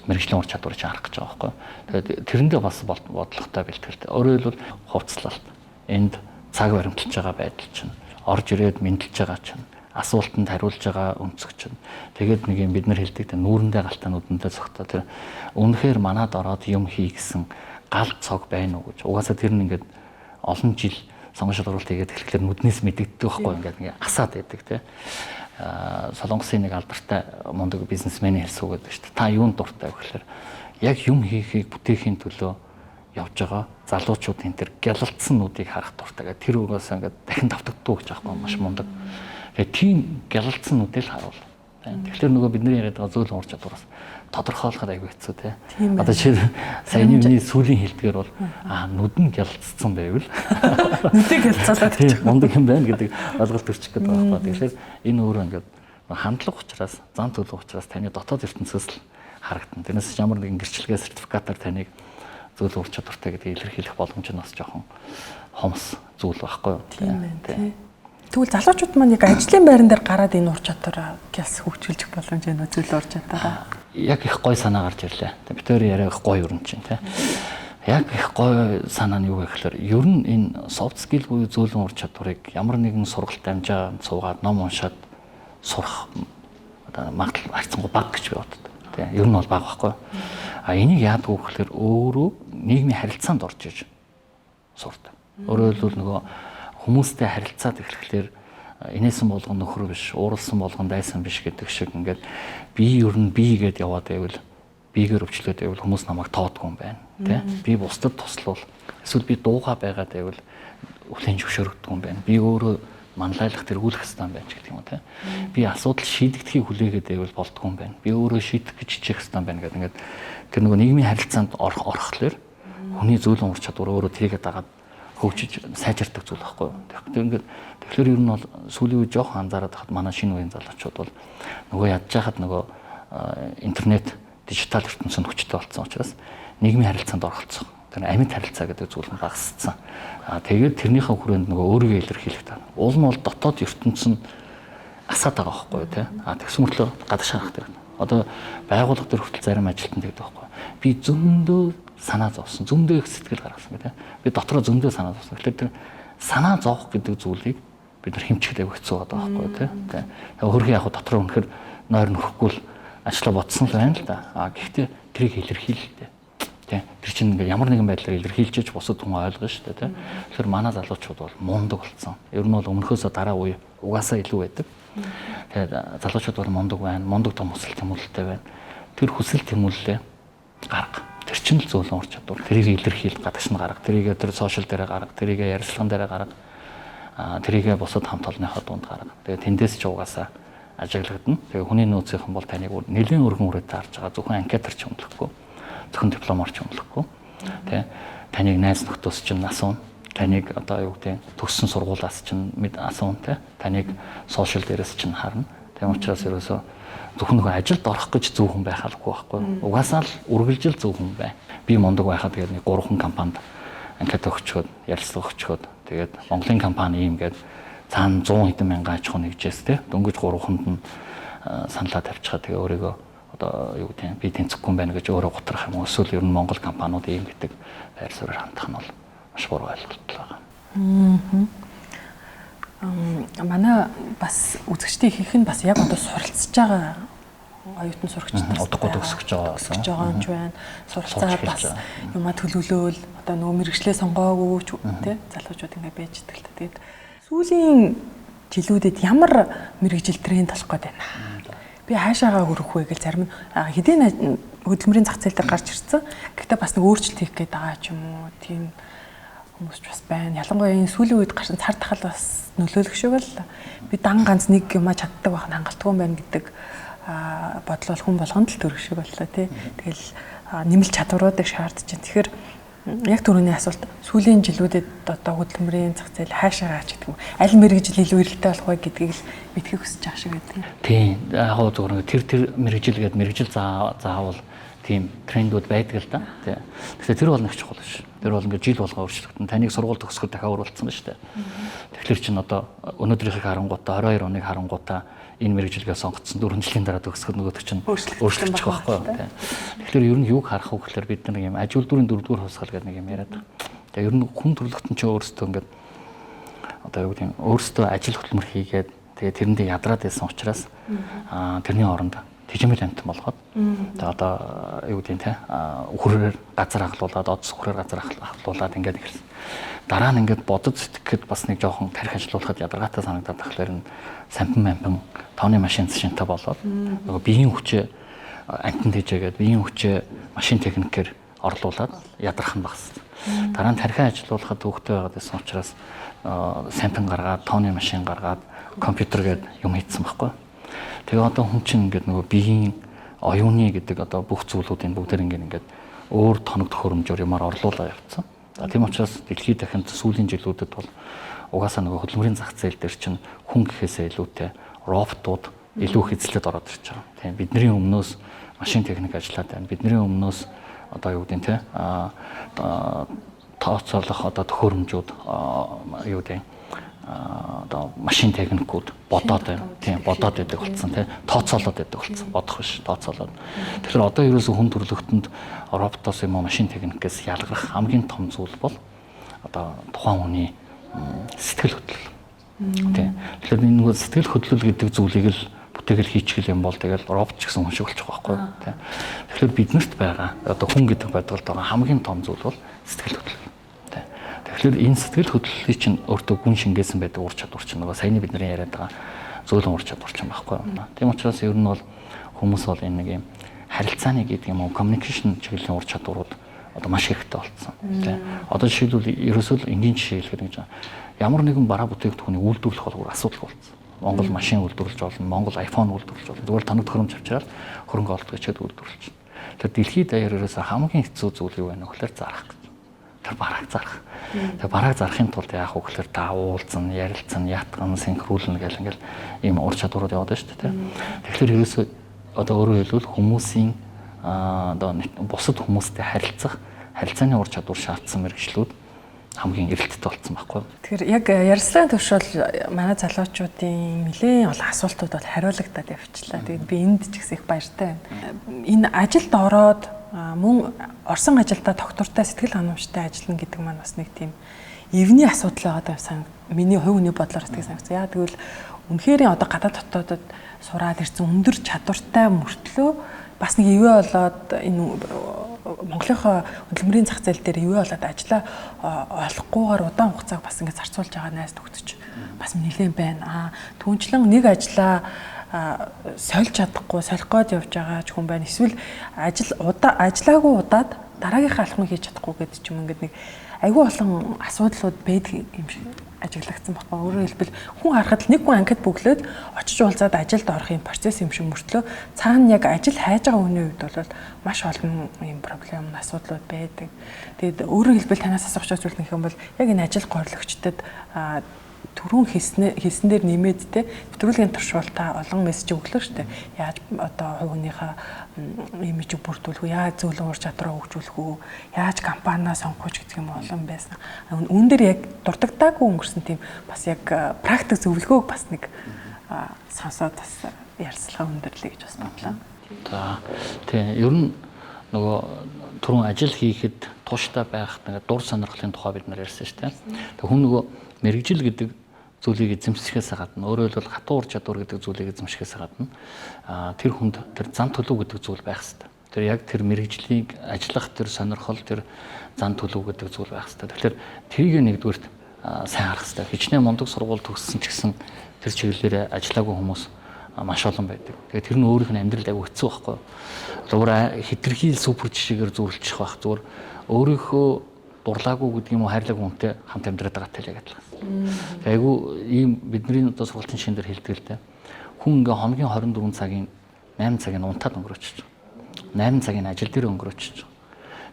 мэргэжлийн ур чадварыг чинь харах гэж байгаа байхгүй. Тэгээд тэрэндээ бас бодлоготой бэлтгэлтэй. Өөрөөр хэлбэл хувцлалт, энд цаг баримталж байгаа байдал чинь, орж ирээд мэндэлж байгаа чинь, асуултанд хариулж байгаа өнцөг чинь. Тэгээд нэг юм бид нар хэлдэг нүүрэндээ галтаа нүдэндээ цогтоо тэр үнэхээр манад ороод юм хий гэсэн гал цог байна уу гэж. Угаасаа тэр нь ингээд олон жил сонгон шалгаруулалт хийгээд эхлэхээр нүднээс мэдэгддэг байхгүй ингээд ингээ асаад байдаг тий. Солонгосын нэг алдартай мундаг бизнесменийн хэлсэн үг гэдэг шүү дээ. Та юунд дуртай вэ гэхээр яг юм хийхийг бүтээхийн төлөө явж байгаа залуучуудын тэр гялалтсан нүдийг харах дуртай гэх тэр үгээс ингээд дахин давтагддаг гэж аахгүй маш мундаг. Тэгээ тийм гялалцсан нүдэл харуул. Тэгэхээр нөгөө бидний яриад байгаа зөөлөн ур чадвараас тодорхойлоход айгүй хэцүү те. Одоо жишээ саяны миний сүүлийн хэлдгээр бол нүд нь гялалцсан байвал нүдийг гялцуулаад тийм мундаг юм байна гэдэг ойлголт төрчих гээд байгаа байхгүй. Тэгэхээр энэ өөрөө ингээд хандлага учраас, зан төлөв учраас таны дотоод ертөнцөөс л харагдана. Тэрнээс ямар нэгэн гэрчлэгээ сертификатаар таныг зөөлөн ур чадвартай гэдгийг илэрхийлэх боломж нь бас жоохон хомс зүйл байхгүй юу? Тийм байна тий. Тэгвэл залуучууд маань яг ажлын байран дээр гараад энэ ур чадвараа гялс хөгжүүлэх боломж байна уу, зөөлөн ур чадвараа? Яг их гой санаа гарч ирлээ. Бид хоёр яриа их гой өрн чинь тий. Яг их гой санаа нь юу гэхээр ер нь энэ soft skill буюу зөөлөн ур чадварыг ямар нэгэн сургалт дамжаа суугаад ном уншаад сурах одоо магадлал харьцангуй бага гэж би боддог. Тий. Ер нь бол бага байхгүй. А энийг яадаг вэ гэхээр өөрөө нийгмийн харилцаанд орж иж сурдаг. Өөрөөр хэлбэл нөгөө хүмүүстэй харилцаад эхлэхлээр инээсэн болгон нөхөр биш, ууралсан болгон дайсан биш гэдэг шиг ингээд би ер нь би гэд яваад байвал, биегээр өвчлөөд байвал хүмүүс намайг тоодгүй юм байна, тий. Би бусдад туславал, эсвэл би дууга байгаад байвал хүлээн зөвшөөрөгдөг юм байна. Би өөрөө манлайлах, тэргүүлэх ёстой юм байна ч гэдэг юм уу, тий. Би асуудал шийдэгдэхийг хүлээгээд байвал болдгүй юм байна. Би өөрөө шийдэх гэж хичээх ёстой юм байна гэдэг ингээд тэр нөгөө нийгмийн харилцаанд орохлоор хүний зөөлөн ур чадвар өөрөө тэрийгэ дагаад хөгжиж сайжирдаг зүйл байхгүй юу. Тэгэхээр ингээд тэгэхээр ер нь бол сүүлийн үед жоохон анзаараад хахад манай шинэ үеийн залуучууд бол нөгөө ядж хахад нөгөө интернет дижитал ертөнцөнд хүчтэй болсон учраас нийгмийн харилцаанд оролцох, тэр амьд харилцаа гэдэг зүйл нь багассан. Тэгээд тэрнийхээ хүрээнд нөгөө өөрийгөө илэрхийлэх таа. Уул нь бол дотоод ертөнц нь асаад байгаа байхгүй юу, тий. Тэгсэн мөртлөө гадагш харах тэр. Одоо байгууллага дээр хүртэл зарим ажилтан тэгдэг байхгүй. Би зөндөө санаа зовсон, зөндөө их сэтгэл гаргасан гэдэг. Би дотроо зөндөө санаа зовсон. Тэгэхээр тэр санаа зовох гэдэг зүйлийг бид нар хэмжихэд айгүй хэцүү байгаа байхгүй тий. Тэгээ хөрхийн яг дотроо үнэхээр нойр нөхгүй л ажлаа ботсон л байна л да. Гэхдээ тэрийг илэрхийлэлтэй. Тэ. Тэр чинь ингээд ямар нэгэн байдлаар илэрхийлж бусад хүн ойлгоно шүү дээ, тэ. Тэгэхээр манай залуучууд бол мундаг болсон. Ер нь бол өмнөхөөсөө дараа үе угаасаа илүү байдаг. Тэгээд залуучууд бол мундаг байна. Мундаг том хүсэл тэмүүлэлтэй байна. Тэр хүсэл тэмүүллээ гарга. Тэр чинь л зөөлөн ур чадвар. Тэрийг илэрхийл, гадагш нь гарга. Тэрийг тэр сошиал дээрээ гарга. Тэрийг ярилцлаган дээрээ гарга. Тэрийг бусад хамт олонныхоо дунд гарга. Тэгээд тэндээс ч угаасаа ажиглагдана. Тэгээ хүний нөөцийнхэн бол таныг нэлээд өргөн үрээд харж байгаа. Зөвхөн анкетар ч өмнөлөхгүй. Зөвхөн дипломоор ч өмнөлөхгүй. Тэ. Таныг найз нөхдөс чинь асууна. Таныг одоо юу гэдэг төгссөн сургуулиас чинь мэд асууна, тэ. Таныг сошиал дээрээс чинь харна. Тийм учраас ерөөсөө зөвхөн нөгөө ажилд орох гэж зөв хүн байх албагүй байхгүй. Угаасаа л үргэлжил зөв хүн бай. Би мундаг байхад тэгээд нэг 3 компанид анкет өгчөөд, ярилцлага өгчөөд тэгээд Монголын компани ийм гээд цаана 100 хэдэн мянган аж ахуй нэгжээс те дөнгөж 3-нд нь саналаа тавьчихаа тэгээ өөрийгөө одоо юу гэдэг би тэнцэхгүй юм байна гэж өөрөө гутрах юм уу эсвэл ер нь Монгол компаниуд ийм гэдэг байр суурьаар хандах нь бол маш буруу ойлголт байгаа. Манай бас үзэгчдийн ихэнх нь бас яг одоо суралцж байгаа оюутан сурагч нар удахгүй төгсөж байгаа байгаа юм ч байна. Суралцаад бас юмаа төлөвлөөл одоо нөгөө мэрэгчлээ сонгоогүй ч тий залуучууд ингэ байж идэг л та. Тэгээд сүүлийн жилүүдэд ямар мэрэгжил тренд болох гээд байна? Би хаашаагаа өрөх вэ гэж зарим нь хэдийн хөдөлмөрийн зах зээл дээр гарч ирсэн. Гэхдээ бас нэг өөрчлөлт хийх гээд байгаа ч юм уу тийм хүмүүс ч бас байна. Ялангуяа энэ сүүлийн үед гарсан цар тахал бас нөлөөлөх шиг л би дан ганц нэг юмаа чаддаг байх нь хангалтгүй юм байна гэдэг бодлол хүн болгонд л төрөх шиг боллоо тий. Тэгэл нэмэлт чадваруудыг шаардж байна. Тэгэхээр яг түрүүний асуулт сүүлийн жилүүдэд одоо хөдөлмөрийн зах зээл хаашаа ч гэдэг юм аль мэрэгжил илүү эрэлттэй болох вэ гэдгийг л мэдхийг хүсэж байгаа шиг байдаг. Тийм. Яг гоо зүгээр тэр мэрэгжил гээд мэрэгжил заавал тийм трендүүд байдаг л да. Тийм. Тэгэхээр тэр бол нэг чухал биш. Тэр бол ингээд жил болгоо өөрчлөгдөн. Таныг сургууль төгсгөхөд дахиад өөрчлөлтсөн ба шүү дээ. Тэгэхээр чин одоо өнөөдрийнхийг харангуутаа 22 оныг харангуутаа энэ мэрэгжилгээ сонгоцсон 4 жилийн дараа төгсгөхөд нөгөөдөг чинь өөрчлөгдчих байхгүй юу. Тийм. Тэгэхээр ер нь юуг харах вэ гэхээр бид нар юм аж үйлдвэрийн 4-р хувьсгал гэдэг нэг юм яриад байгаа. Тэгээ ер нь хүн төрөлхтөн чинь өөрсдөө ингээд одоо юу гэдэг юм өөрсдөө ажил хөдөлмөр хийгээд тэгээ тэрэндээ ядраад байсан учраас тэрний оронд тэжмэл амтан болгоод тэгээ одоо юу гэдэг юм те үхрээр газар ахлуулаад од сүхрээр газар ахлуулаад ингээд эхэлсэн. Дараа нь ингээд бодож сэтгэхэд бас нэг жоохон тарих ажилуулахад ядаргаатай санагдаад тахлаар нь сампин мампин тооны машин шинтэй болоод нөгөө биеийн хүчээ амтан тэжээгээд биеийн хүчээ машин техникээр орлуулад ядрах нь багассан. Дараа нь тархиа ажилуулахад төвөгтэй байгаад байсан учраас сампин гаргаад тооны машин гаргаад Компьютер гэдэг юм хийцэн байхгүй. Тэгээ одоо хүн чинь ингээд нөгөө биеийн оюуны гэдэг одоо бүх зүйлүүдийн бүгдээр ингээд өөр тоног төхөөрөмжөөр юмар орлуулаа явцсан. За тийм учраас дэлхийд дахинд сүүлийн жилүүдэд бол угаасаа нөгөө хөдөлмөрийн зах зээл дээр чинь хүн гэхээсээ илүүтэй роботууд илүү их эзлэлд ороод ирж байгаа. Тийм, бидний өмнөөс машин техник ажиллаад байна. Бидний өмнөөс одоо юу гэдэг нь те тооцоолох одоо төхөөрөмжүүд юу гэдэг одоо машин техникүүд бодоод байна. Тийм, бодоод байдаг болсон тий. Тооцоолоод байдаг болсон. Бодох биш, тооцоолоод. Тэгэхээр одоо ерөөсөө хүн төрөлхтөнд роботоос юм уу машин техникээс ялгарх хамгийн том зүйл бол одоо тухайн хүний сэтгэл хөдлөл. Тийм. Тэгэхээр энэ нөгөө сэтгэл хөдлөл гэдэг зүйлийг л бүтээгэл хийчихэл юм бол тэгэл робот ч гэсэн хүн шиг болчих واخгүй тийм. Тэгэхээр биднэрт байгаа одоо хүн гэдэг байдгалд байгаа хамгийн том зүйл бол сэтгэл хөдлөл. Тийм. Тэгэхээр энэ сэтгэл хөдлөлийг чинь өөртөө гүн шингээсэн байдаг ур чадвар чинь нөгөө саяны бидний яриад байгаа зөөлөн ур чадвар чинь байхгүй юм. Тийм учраас ер нь бол хүмүүс бол энэ нэг юм харилцааны гэдэг юм уу communication чиглэлийн ур чадварууд одоо маш хэрэгтэй болсон. Тийм. Одоо жишээлбэл ерөөсөө л энгийн жишээ хэлэхэд ингэж ямар нэгэн бараа бүтээгдэхүүнийг үйлдвэрлэх бол асуудал болсон. Монгол машин үйлдвэрлэж болно, Монгол iPhone үйлдвэрлэж болно. Зүгээр тоног төхөөрөмж авчираад хөрөнгө оруулалт хийчихэд үйлдвэрлэж. Тэгэхээр дэлхийд даяар ерөөсөө хамгийн хэцүү зүйл юу вэ гэхээр зарах гэж. Тэр барааг зарах. Тэгээ барааг зарахын тулд яах вэ гэхээр та уулзна, ярилцана, ятган, синхруулна гэл ингээл ийм ур чадварууд яваад байна шүү дээ. Тэгэхээр ерөөсөө одоо өөрөөр хэлбэл хүмүүсийн одоо бусад хүмүүстэй харилцах, харилцааны ур чадвар шаардсан мэргэжлүүд хамгийн эрэлттэй болсон байхгүй. Тэгэхээр яг ярилцлагын төвш бол манай залуучуудын нэлээд олон асуултууд бол хариулагдаад явчихлаа. Тэгээд би энд ч гэсэн их баяртай байна. Энэ ажилд ороод мөн орсон ажилдаа тогтвортой сэтгэл ханамжтай ажиллана гэдэг маань бас нэг тийм эвний асуудал байгаа юм сан. Миний хувь хүний бодлоор сэтгэл санагдсан. Яа тэгвэл үнэхээр одоо гадаад дотоодод сураад ирсэн өндөр чадвартай мөртлөө бас нэг ивэ болоод энэ Монголынхоо хөдөлмөрийн зах зээл дээр ивэ болоод ажлаа олохгүйгээр удаан хугацааг бас ингэ зарцуулж байгаа найз төгтөж бас нэлээд байна. Түүнчлэн нэг ажлаа сольж чадахгүй, солих гээд явж байгаа ч хүн байна. Эсвэл ажил удаа ажиллаагүй удаад дараагийнхаа алхмыг хийж чадахгүй гэдэг ч юм ингээд нэг айгүй олон асуудлууд байдаг юм шиг ажиглагдсан байхгүй. Өөрөөр хэлбэл хүн харахад нэг хүн анкет бөглөөд очиж уулзаад ажилд орох юм процесс юм шиг мөртлөө цаана яг ажил хайж байгаа хүний хувьд бол маш олон юм проблем, асуудлууд байдаг. Тэгээд өөрөөр хэлбэл танаас асуух зүйл нэх юм бол яг энэ ажил горлогчдод түрүүн хэлсэн дээр нэмээд те нэвтрүүлгийн туршвал та олон мессеж өглөө штэ. Яаж одоо хувь хүнийхээ имижийг бүрдүүлэх үү, яаж зөөлөн ур чадвараа хөгжүүлэх үү, яаж компаниа сонгох уу гэдэг юм олон байсан. Үүн дээр яг дурддагтаагүй өнгөрсөн тийм бас яг практик зөвлөгөөг бас нэг сонсоод бас ярилцлага өндөрлөе гэж бас бодлоо. За тийм, ер нь нөгөө түрүүн ажил хийхэд тууштай байх нэг дур сонирхлын тухай бид нар ярьсан шүү дээ. Тэг хүн нөгөө мэргэжил гэдэг зүйлийг эзэмшихээс гадна, өөрөөр хэлбэл хатуу ур чадвар гэдэг зүйлийг эзэмшихээс гадна тэр хүнд тэр зан төлөв гэдэг зүйл байх хэрэгтэй. Тэр яг тэр мэргэжлийг ажиллах тэр сонирхол, тэр зан төлөв гэдэг зүйл байх хэрэгтэй. Тэгэхээр тэрийг нэгдүгээрт сайн харах хэрэгтэй. Хичнээн мундаг сургууль төгссөн ч гэсэн тэр чиглэлээр ажиллаагүй хүмүүс маш олон байдаг. Тэгээд тэр нь өөрийнх нь амьдралд аягүй хэцүү байхгүй. Зүгээр хитрхи супер жишээгээр зөвлөчих байх. Зүгээр өөрийнхөө дурлаагүй гэдэг юм уу хайрлаагүй хүнтэй хамт амьдраад байгаатай л яг адилхан. Тэгээ айгүй ийм бидний одоо сургалтын шин дээр хэлдэг л дээ. Хүн ингээ хоногийн 24 цагийн 8 цагийг унтаад өнгөрөөчөж. 8 цагийн ажил дээр өнгөрөөчөж.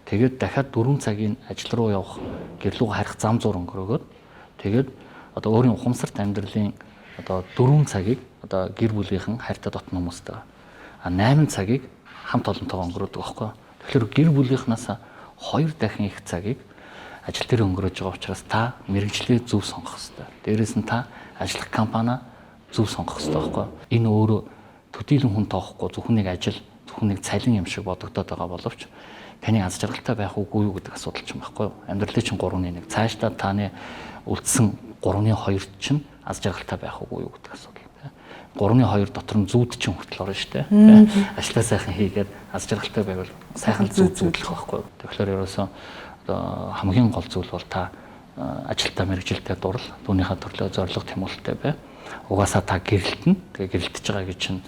Тэгээд дахиад 4 цагийн ажил руу явах, гэр лүү харих зам зуур өнгөрөөгөөд тэгээд одоо өөрийн ухамсарт амьдралын одоо 4 цагийг одоо гэр бүлийнхэн хайртай дотно хүмүүстэй. А 8 цагийг хамт олонтойгоо өнгөрөөдөг байхгүй. Тэгэхээр гэр бүлийнхнаас 2 дахин их цагийг ажил дээр өнгөрөөж байгаа учраас та мэргэжлээ зөв сонгох хэрэгтэй. Дээрээс нь та ажиллах компаниа зөв сонгох хэрэгтэй байхгүй. Энэ өөрөө төдийлөн хүн тоохгүй зөвхөн нэг ажил, зөвхөн нэг цалин юм шиг бодогдоод байгаа боловч таны аз жаргалтай байх уугүй юу гэдэг асуудал ч юм байхгүй. Амьдралын чинь 3.1 цаашдаа таны үлдсэн 3.2 чинь аз жаргалтай байх уугүй юу гэдэг асуудал. 3.2 дотор нь зүүд чинь хүртэл орно шүү дээ. Ажлаа сайхан хийгээд аз жаргалтай байвал сайхан зүүд зүүдлэх байхгүй. Тэгэхээр ерөөсөө хамгийн гол зүйл бол та ажилдаа мэргэжилдээ дурл, түүнийхээ төрлөө зорилго тэмүүлэлтэй бай. Угаасаа та гэрэлтэнэ. Тэгээ гэрэлтэж байгаа гэж чинь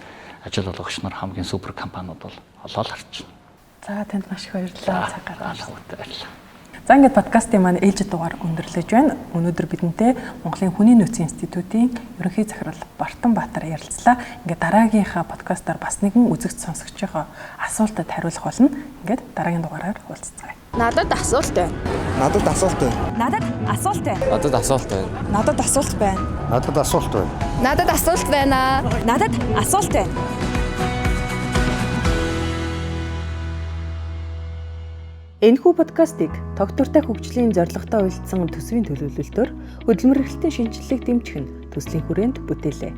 ажил олгогч нар хамгийн супер компаниуд бол олоод харчихна. За танд маш их баярлалаа. Цаг гаргаж баярлалаа. За, ингээд подкастын маань ээлжид дугаар өндөрлөж байна. Өнөөдөр бидэнтэй Монголын Хүний нөөцийн институтийн ерөнхий захирал Бартан Баатар ярилцлаа. Ингээд дараагийнхаа подкастаар бас нэгэн үзэгч сонсогчийнхоо асуултад хариулах болно. Ингээд дараагийн дугаараар уулзцгаая. Надад асуулт байна. Надад асуулт байна. Надад асуулт байна. Надад асуулт байна. Надад асуулт байна. Надад асуулт байна. Надад асуулт байна. Надад асуулт байна. Энэхүү подкастыг тогтвортой хөгжлийн зорилготой уялдсан төсвийн төлөвлөлтөөр хөдөлмөрлөлтийн шинэчлэлийг дэмжих нь төслийн хүрээнд бүтээлээ.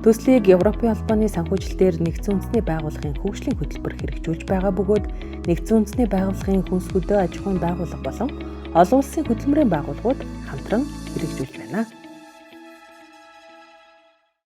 Төслийг Европын холбооны санхүүжилтээр нэгдсэн үндэсний байгууллагын хөгжлийн хөтөлбөр хэрэгжүүлж байгаа бөгөөд нэгдсэн үндэсний байгууллагын хүнс хөдөө аж ахуйн байгууллага болон олон улсын хөдөлмөрийн байгууллагууд хамтран хэрэгжүүлж байна.